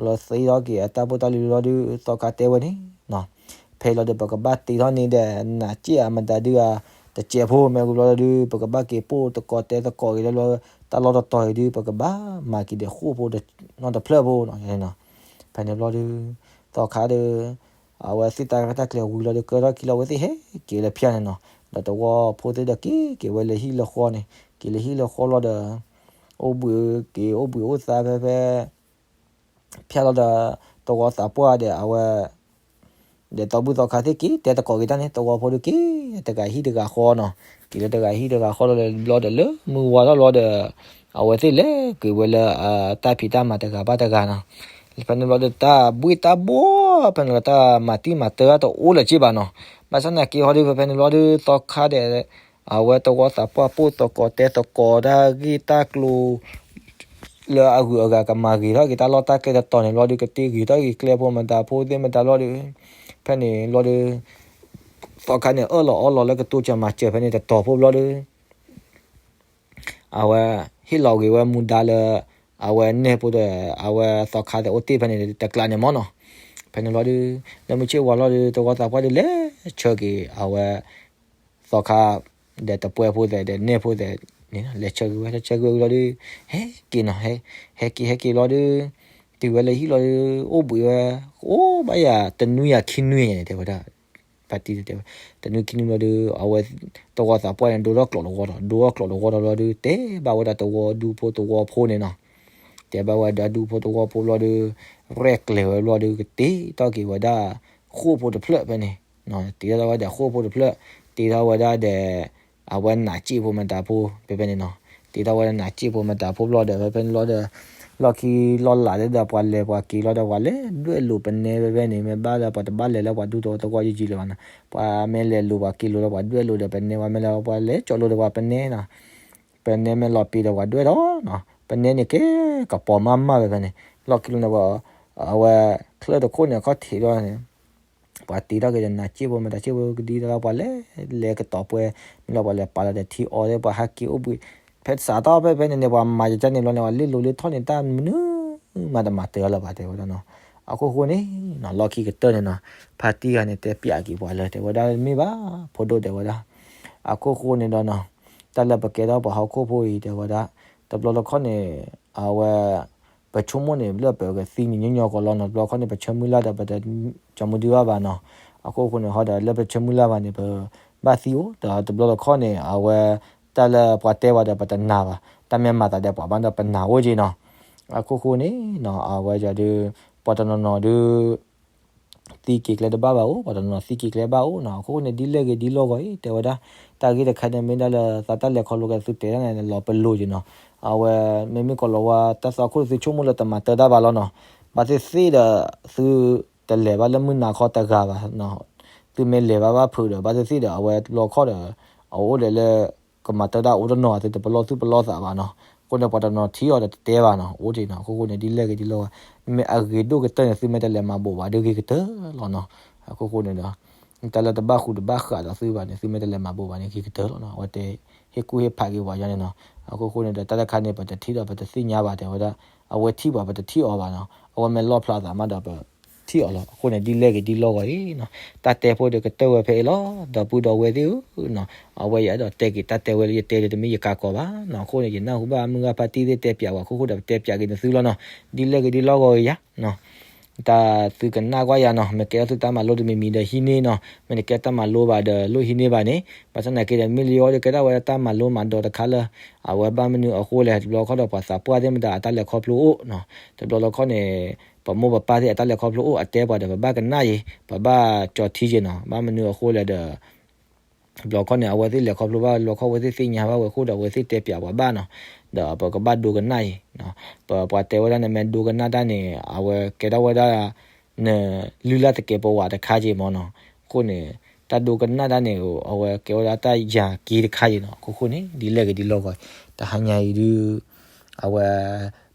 လီၤသ့ထီၣ်က့ၤအတၢ်ဖိတၢ်လံၤလီၤဒုး သီခါတဲဝဲန့ၣ်နီၤ, ဖဲလီၤဒီး ပကဘၣ်တ့ထီၣ်န့ၢ်ဒီး နးစ့ၢ်အမတၤဒုအတစဲးဖိ မ့ၢ်ဝံၤဘျီဒီး ပကဘၣ်က့ၤပိၢ်သကိးတဲသကိးက့ၤလၢ တၢ်လီၢ်တတီၤအံၤဒုး ပကဘၣ်မၤက့ၤဒီးဃိၣ်ဖိနီတဖျၢၣ်ဖိနီၤ, ဖဲန့ၣ်ဘျီဒုး သီခါဒီး အဝဲသ့ၣ်တၢ်ရဲၣ်တၢ်ကျဲၤဝံၤလီၤဒီး ကၢထီၣ်ခံလီၤ အဝဲသ့ၣ်ဟဲက့ၤလၢဖၠါန့ၣ်နီၤ, ဒီးသဝီဖိသ့ၣ်ဒီးက့ၤက့ၤဝဲလၢဟံၣ်လၢဃီန့ၣ်, က့ၤလၢဟံၣ်လၢဃီလီၤဒီး အိၣ်ဘှံးက့ၤအိၣ်ဘှံးအိၣ်သါဖဲဖဲ ဖၠါလီၤဒီး သဝီသးပှၢ်ဒီးအဝဲ ဒီးသီဘူၣ်သီခါသ့ၣ်က့ၤတဲသကိးက့ၤတၢ်န့ၣ် သဝီဖိဒုးက့ၤတဂၤဟံၣ်တဂၤဃီနီၤ, က့ၤလၢတဂၤဟံၣ်တဂၤဃီလီၤဒီး ဘျီဒီးလၢမုၢ်ဝါထီၣ်လီၤဒီး အဝဲသ့ၣ်လဲၤက့ၤဝဲလၢ တၢ်ဖံးတၢ်မၤတဂၤဘၣ်တဂၤနီၤ, ဖဲန့ၣ်ဘျီဒီးတၢ်ဘှ့ၣ်တၢ်ဘှီၣ် ဖဲန့ၣ်လီၤတၢ်မၤတံၢ်မၤတၢ်တအိၣ်လၢၤက့ဘၣ်နီၤ. ဘၣ်ဆၣ်သနာ်က့ဟီဒီး ဖဲဖဲန့ၣ်လီၤဒီး သီခါဒီး အဝဲသဝီသးပှၢ်ပိၢ်သကိးတဲသကိးတၢ်ဂ့ၢ်တၢ်ကျိၤ လၢအဂုၤအဂၤကမၤဂ့ၤထီၣ်က့ၤတၢ်လီၢ်တၢ်ကျဲတတီၤန့ၣ်လီၤဒီး ကတ့ဂ့ၤထီၣ်က့ၤကျဲဖိမတၤဖိသ့ၣ်မတၤလီၤဒီး ဖဲန့ၣ်လီၤဒီး သီခါန့ၣ် အၢၣ်လီၤအီလီၤလၢကတိၤစၢၤမၤစၢၤဖဲန့ၣ်တတီၤဖိဘျီဒီး အဝဲဟ့ၣ်လီၤက့ၤဝဲမူဒါလၢ အဝဲနဲၣ်ဖိဒီး အဝဲသီခါသ့ၣ်အိၣ်တ့ၢ်ဖဲန့ၣ်တကျးန့ၣ်မ့ၢ်နီၤ. ဖဲန့ၣ်လီၤဒီး လၢမုၢ်ဆ့ၣ်ဝါလီၤဒီး သဝီသးပှၢ်ဒီးလဲၤဆၢက့ၤ အဝဲ သီခါ ဒီးတပှဲၤဖိသ့ၣ်ဒီးနဲၣ်ဖိသ့ၣ်န့ၣ် လဲၤဆၢက့ၤဝဲ လဲၤဆၢက့ၤဝဲလီၤဒီး ဟဲက့ၤနီၤ ဟဲ ဟဲက့ၤဟဲက့ၤလီၤဒီး တုၤဝဲလၢဟံၣ်လီၤဒီး အိၣ်ဘှံးဝဲ အိၣ်ဘၣ်ယၤတနွံယၤခံနွံန့ၣ် တဲဝဲဒၣ် ဖါတံၢ်တဲဝဲ တနွံခံနွံလီၤဒီး အဝဲ သဝီသးပှၢ်န့ၣ် ဒိထီၣ်ကျိးတဝီဒီး ဒိထီၣ်ကျိးတဝီဒီးလီၤဒီး တဲဘၣ်ဝဲဒၣ်သဝီဒူဖိသဝီဖိန့ၣ်နီၤ. တဲဘၣ်ဝဲဒၣ်ဒူဖိသဝီဖိဘျီဒီး ရဲၣ်ကျဲၤဝဲဘျီဒီး ကတ့ထီၣ်က့ၤဝဲဒၣ် ဃိၣ်ဖိတဖျၢၣ်ဖဲန့ၣ် တ့ထီၣ်ဝဲဒၣ်ဃိၣ်ဖိတဖျၢၣ် တ့ထီၣ်ဝဲဒၣ်ဒီး အဝဲနးစ့ၣ်ဖိမတၤဖိ ဖဲဖဲန့ၣ်နီၤ. တ့ထီၣ်ဝဲဒၣ်နးစ့ၣ်ဖိမတၤဖိဘျီဒီး ဖဲဖဲန့ၣ်လီၤဒီး လီၢ်ခံလီၢ်လးဒီးပှၤလဲၤပှၤက့ၤလီၤဒီး ပှၤလဲၤဒွဲၣ်လိာ်ပနဲဖဲဖဲန့ၣ် မ့ၢ်ဘၣ်လၢပှၤတဘၣ်လဲၤလၢပှၤဒူသဝီသဝီယံာ်ယံာ်လၢၤဘၣ်နီၤ. ပှၤမ့ၢ်လဲၤလိာ်ပှၤက့ၤလိာ်ဒီး ပှၤဒွဲၣ်လိာ်ဒီးပနဲ ပှၤမ့ၢ်လဲၤပှၤလဲၤကၠီလိာ်ဒီးပှၤပနဲနီၤ. ပနဲမ့ၢ်လီၤပ့ၤဒီးပှၤဒွဲၣ်ဒီးနီၤ. ပနဲန့ၣ်ကဲကပီၤမးမးဖဲဖဲန့ၣ် လီၢ်ခံလီၤန့ၣ် အဝဲချၢၣ်တခိၣ်န့ၣ် အခီၣ်ထံးဒီးန့ၣ် ပှၤတ့ထီၣ်က့ၤဒီးနးစ့ၣ်ဖိမတၤစ့ၣ်ဖိကဒံဒီး ပှၤလဲၤလဲၤကတီၤပှဲၤ မ့ၢ်လီၤပှၤလဲၤပာ်လီၤဒီးထံအီသ့ၣ် ပှၤဟးက့ၤအိၣ်ဘှံး ဖဲစးထီၣ်ဖဲဖဲန့ၣ်န့ၣ် ပှၤမၤကကန့ၣ်ဘျီန့ၣ် ပှၤလ့ၣ်လိၤလ့ၣ်ထီၣ်န့ၣ် တၢ်မနုၤမးတမၤတၢ်လၢၤဘၣ် တဲဝဲဒၣ်နီၤ. အခိၣ်ဃိန့ၣ်နီၤ လီၢ်ခံကတၢၢ်န့ၣ်နီၤ ဖါတံၢ်ဂၤန့ၣ် တဲပျးက့ၤပှၤလၢ တဲဝဲဒၣ်မ့ၢ်ဘၣ် ဖိဒိၣ်တဲဝဲဒၣ် အခိၣ်ဃိန့ၣ်ဒီးနီၤ တၢ်လၢပကဲထီၣ်ပှၤဟီၣ်ခိၣ်ဖိအံၤ တဲဝဲဒၣ် တဘျီတခီၣ်န့ၣ် အဝဲ ပဆိကမိၣ်န့ၣ် လၢပကသံန့ၣ်ညီညီကီးလီၤနီၤ တဘျီခီၣ်န့ၣ် ပဆၢမုၢ်လၢ်ဒီး ပတကမူဒုဘၣ်ဘၣ်နီၤ. အခိၣ်ဃိန့ၣ်ဟီဒီး လၢပဆၢမုၢ်လၢ်ဘၣ်န့ၣ် ပဘၣ်သံအိၣ် ဒီးတဘျီတခီၣ်န့ၣ် အဝဲ တၢ်လၢပှၤတဲဝဲဒီးပတနာ်ဘၣ် တၢ်မ့ၢ်မၤသးဒီးပှၤဘၣ်ဒီးပနာ်အိၣ်က့နီၤ. အခိၣ်ဃိန့ၣ်နီၤ အဝဲဒၣ်ဒီး ပှၤတနီၤနီၤဒီး သံက့ၤကျဲတဘၣ်ဘၣ်အိၣ် ပှၤတနီၤနီၤသံက့ၤကျဲဘၣ်အိၣ်နီၤ. အခိၣ်ဃိန့ၣ် ဒ်လဲၣ်ဂ့ၤဒ်လီၢ်ဂီၤအံၤ တဲဝဲဒၣ် တၢ်ဂ့ၢ်တခါန့ၣ် မ့ၢ်ဒၣ်လၢသးတၢ်လဲၤခီဖျိကဲသုတဲဒၣ်န့ၣ် လီၤပလိာ်က့နီၤ. အဝဲ မ့မ့ၢ်ကီးလီၤဝါ တၢ်သးခိၣ်သုဆိကမိၣ်လၢတမၤတၢ်တၢ်ဘၣ်လီၤနီၤ. ဘၣ်သ့ၣ်သ့ၣ်ဒီး သုတလဲၤဘၣ်လၢမုၢ်နၤခီတဂၤဘၣ်နီၤ. သုမ့ၢ်လဲၤဘၣ်ဘၣ်ဖုးဒီး ဘၣ်သ့ၣ်သ့ၣ်ဒီး အဝဲတဘျီခီၣ်ဒီး အအိၣ်ဒီးလၢ ကမၤတၢ်တၢ်အိၣ်တနီၤ သုတပလီၢ်သူၣ်ပလီၢ်သးဘၣ်နီၤ. အဃိန့ၣ် ပှၤတနီၤထံၣ်အီၤဒီးတတဲဘၣ်နီၤ အိၣ်တ့ၢ်နီၤ. အခိၣ်ဃိန့ၣ် ဒ်လဲၣ်ဂ့ၤဒ်လီၢ်ဂီၤ မ့ၢ်အဂ့ၤဒိၣ်ကတၢၢ်န့ၣ် သုမ့ၢ်တလဲၤမၤဘိးဘၣ်ဒီးဂ့ၤကတၢၢ်လီၤနီၤ. အခိၣ်ဃိန့ၣ်ဒီး တၢ်လၢတဘၣ်ဃူတဘၣ်ဃးဒီးသုဘၣ်န့ၣ် သုမ့ၢ်တလဲၤမၤဘိးဘၣ်န့ၣ် ဂ့ၤကတၢၢ်လီၤနီၤ. အဝဲတဲ ဟ့ၣ်ကူၣ်ဟ့ၣ်ဖးက့ၤပှၤယါန့ၣ်နီၤ. အခိၣ်ဃိန့ၣ်ဒီး တၢ်တခါန့ၣ် ပတထံၣ်ဒီးပတသ့ၣ်ညါဘၣ် တဲဝဲဒၣ် အဝဲထံၣ်ပှၤပတထံၣ်အီၤဘၣ်နီၤ. အဝဲမ့ၢ်လီၣ်ဖျါသးမးဒီးပ ထံၣ်အီၤလီၤ. အဃိန့ၣ် ဒ်လဲၣ်ဂ့ၤဒ်လီၢ်ဂီၤအံၤနီၤ တၢ်တဲဖိဒီးကတၢၢ်ဝဲဖဲအံၤလီၤ. ဒီပုၢ်ဒီဝဲၢ်သ့ၣ်ဧၢနီၤ အဝဲယအဲၣ်ဒိးတဲက့ၤတၢ်တဲဝဲလၢယတဲဒီးတမ့ၢ်ယကါကီးဘၣ်နီၤ. အဃိန့ၣ် ယနၢ်ဟူဘၣ်မုၢ်ဂၢ်ဖါတံၢ်သ့ၣ်တဲပျးဝဲအဃိဒီး ပတဲပျးက့ၤနသုလီၤနီၤ. ဒ်လဲၣ်ဂ့ၤဒ်လီၢ်ဂီၤအံၤယါနီၤ တၢ်သုကနၣ်ကွၢ်ယၤနီၤ မ့ၢ်ကဲထီၣ်သုတၢ်မၤလိတမံၤမံၤဒီးဟံးန့ၢ်နီၤ မ့ၢ်တကဲတၢ်မၤလိဘၣ်ဒီးလိၣ်ဟံးန့ၢ်ဘၣ်န့ၣ် ဘၣ်ဆၣ်သနာ်က့ဒီး မ့ၢ်လၢယအိၣ်ဒီးကဲထီၣ်ဝဲဒၣ်တၢ်မၤလိမၤဒိးတခါလၢ အဝဲဘၣ်မနုၤအဃိလဲၣ် တဘျီခီၣ်ဒီးပှၤသးပှၢ်သ့ၣ်မတၤအတၢ်လဲၤခီဖျိအိၣ်နီၤ တဘျီလီခီၣ်န့ၣ် ပမိၢ်ပပၢ်သ့ၣ်အတၢ်လဲၤခီဖျိအိၣ် အတဲပှၤဒီးပဘၣ်ကနၣ်ယံၤ ပဘၣ်ကၠီထံယံၤနီၤ ဘၣ်မနုၤအဃိလဲၣ်ဒီး တဘျီခီၣ်န့ၣ် အဝဲသ့ၣ်လဲၤခီဖျိဘၣ် တဘျီခီၣ်အဝဲသ့ၣ်သ့ၣ်ညါဘၣ်ဝဲအဃိဒီး အဝဲသ့ၣ်တဲပျးပှၤဘၣ်နီၤ ဒီးပကဘၣ်ဒိကနၣ်ယံၤ ပပှၤတဲဝဲဒၣ်န့ၣ် မ့ၢ်ဒိကနၣ်တၢ်န့ၣ် အဝဲကဲထီၣ်ဝဲဒၣ် နလုၢ်လၢ်သကဲးပဝးတခါက့ၤမ့ၢ်နီၤ အဃိန့ၣ် တၢ်ဒိကနၣ်တၢ်န့ၣ် အဝဲကဲဝဲဒၣ်တၢ်ယၤက့တခါက့ၤနီၤ အခိၣ်ဃိန့ၣ် ဒ်လဲၣ်ဂ့ၤဒ်လီၢ်ဂီၤ တဟါညါအံၤဒုး အဝဲ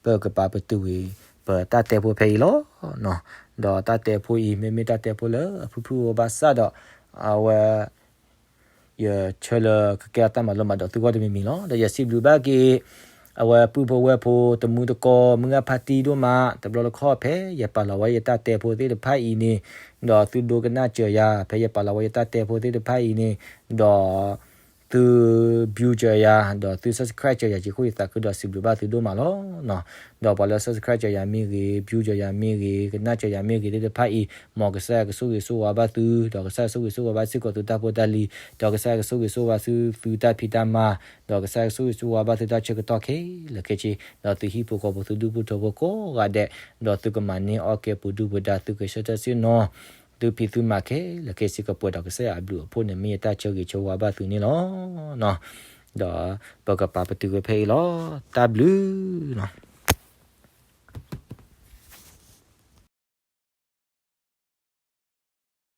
ပကပာ်ပတုာ်ဝံၤ ပတၢ်တဲဖိဖဲအံၤလီၤနီၤ ဒီးတၢ်တဲဖိအံၤ မ့မ့ၢ်တၢ်တဲဖိလၢအဖုၣ်ဖုၣ်အဘၣ်ဆၣ်ဒီး အဝဲ ယဆၢလၢကကဲထီၣ်တၢ်မၤလိမၤဒိးသုဂီၢ်တမံၤမံၤလီၤ ဒီးယစံးဘျုးဘၣ်က့ၤ အဝဲပုၢ်ဖိဝဲၢ်ဖိတမူတကိး မုၢ်ဂၢ်ဖါတံၢ်ဒိၣ်မး တဘျီတခီၣ်ဖဲယပာ်လီၤဝဲယတၢ်တဲဖိသ့ၣ်တဖၣ်အံၤန့ၣ် ဒီးသုဒိကနၣ်စၢၤယၤ ဖဲယပာ်လီၤဝဲယတၢ်တဲဖိသ့ၣ်တဖၣ်အံၤန့ၣ် ဒီး သု view စၢၤယၤ ဒီးသု subscribe စၢၤယၤ ယဃိယသးခုဒီးစံးဘျုးဘၣ်သုဒိၣ်မးလီၤနီၤ. ဒီးပှၤလၢ subscribe စၢၤယၤမ့ၢ်ဂ့ၤ view စၢၤယၤမ့ၢ်ဂ့ၤ ကနၣ်စၢၤယၤမ့ၢ်ဂ့ၤသ့ၣ်တဖၣ်အံၤ မ်ကစၢ်ယွၤကဆိၣ်ဂ့ၤဆိၣ်ဝါဘၣ်သု ဒီးကစၢ်ယွၤကဆိၣ်ဂ့ၤဆိၣ်ဝါဘၣ်စ့ၢ်ကီးသုတၢ်ဖိတၢ်လံၤ ဒီးကစၢ်ယွၤကဆိၣ်ဂ့ၤဆိၣ်ဝါသု သုတၢ်ဖံးတၢ်မၤ ဒီးကစၢ်ယွၤကဆိၣ်ဂ့ၤဆိၣ်ဝါဘၣ်သုတၢ်ဆၢကတီၢ်ခဲလၢာ်ခဲဆ့ ဒီးသုဟံၣ်ဖိဃီဖိသုဒူၣ်ဖိထၢဖိကိးဂၤဒဲး ဒီးသုကမၤန့ၢ်အီၣ်ကဲပူၤဒုၣ်ပူၤဒါ သုကဆၢထၢၣ်ဆ့ၣ်နီၤ သုဖံးသုမၤခဲလၢာ်ခဲဆ့ ကပှဲၤဒီးကစၢ်ယွၤအဘျုးအဖှိၣ်န့ၣ် မ့ၢ်ယတၢ်ဆၢဂ့ၤဆၢဝါဘၣ်သုန့ၣ်လီၤ. ဒီးပကပာ်ပတုာ်ဝဲဖဲအံၤလီၤ. တၢ်ဘျုးနီၤ.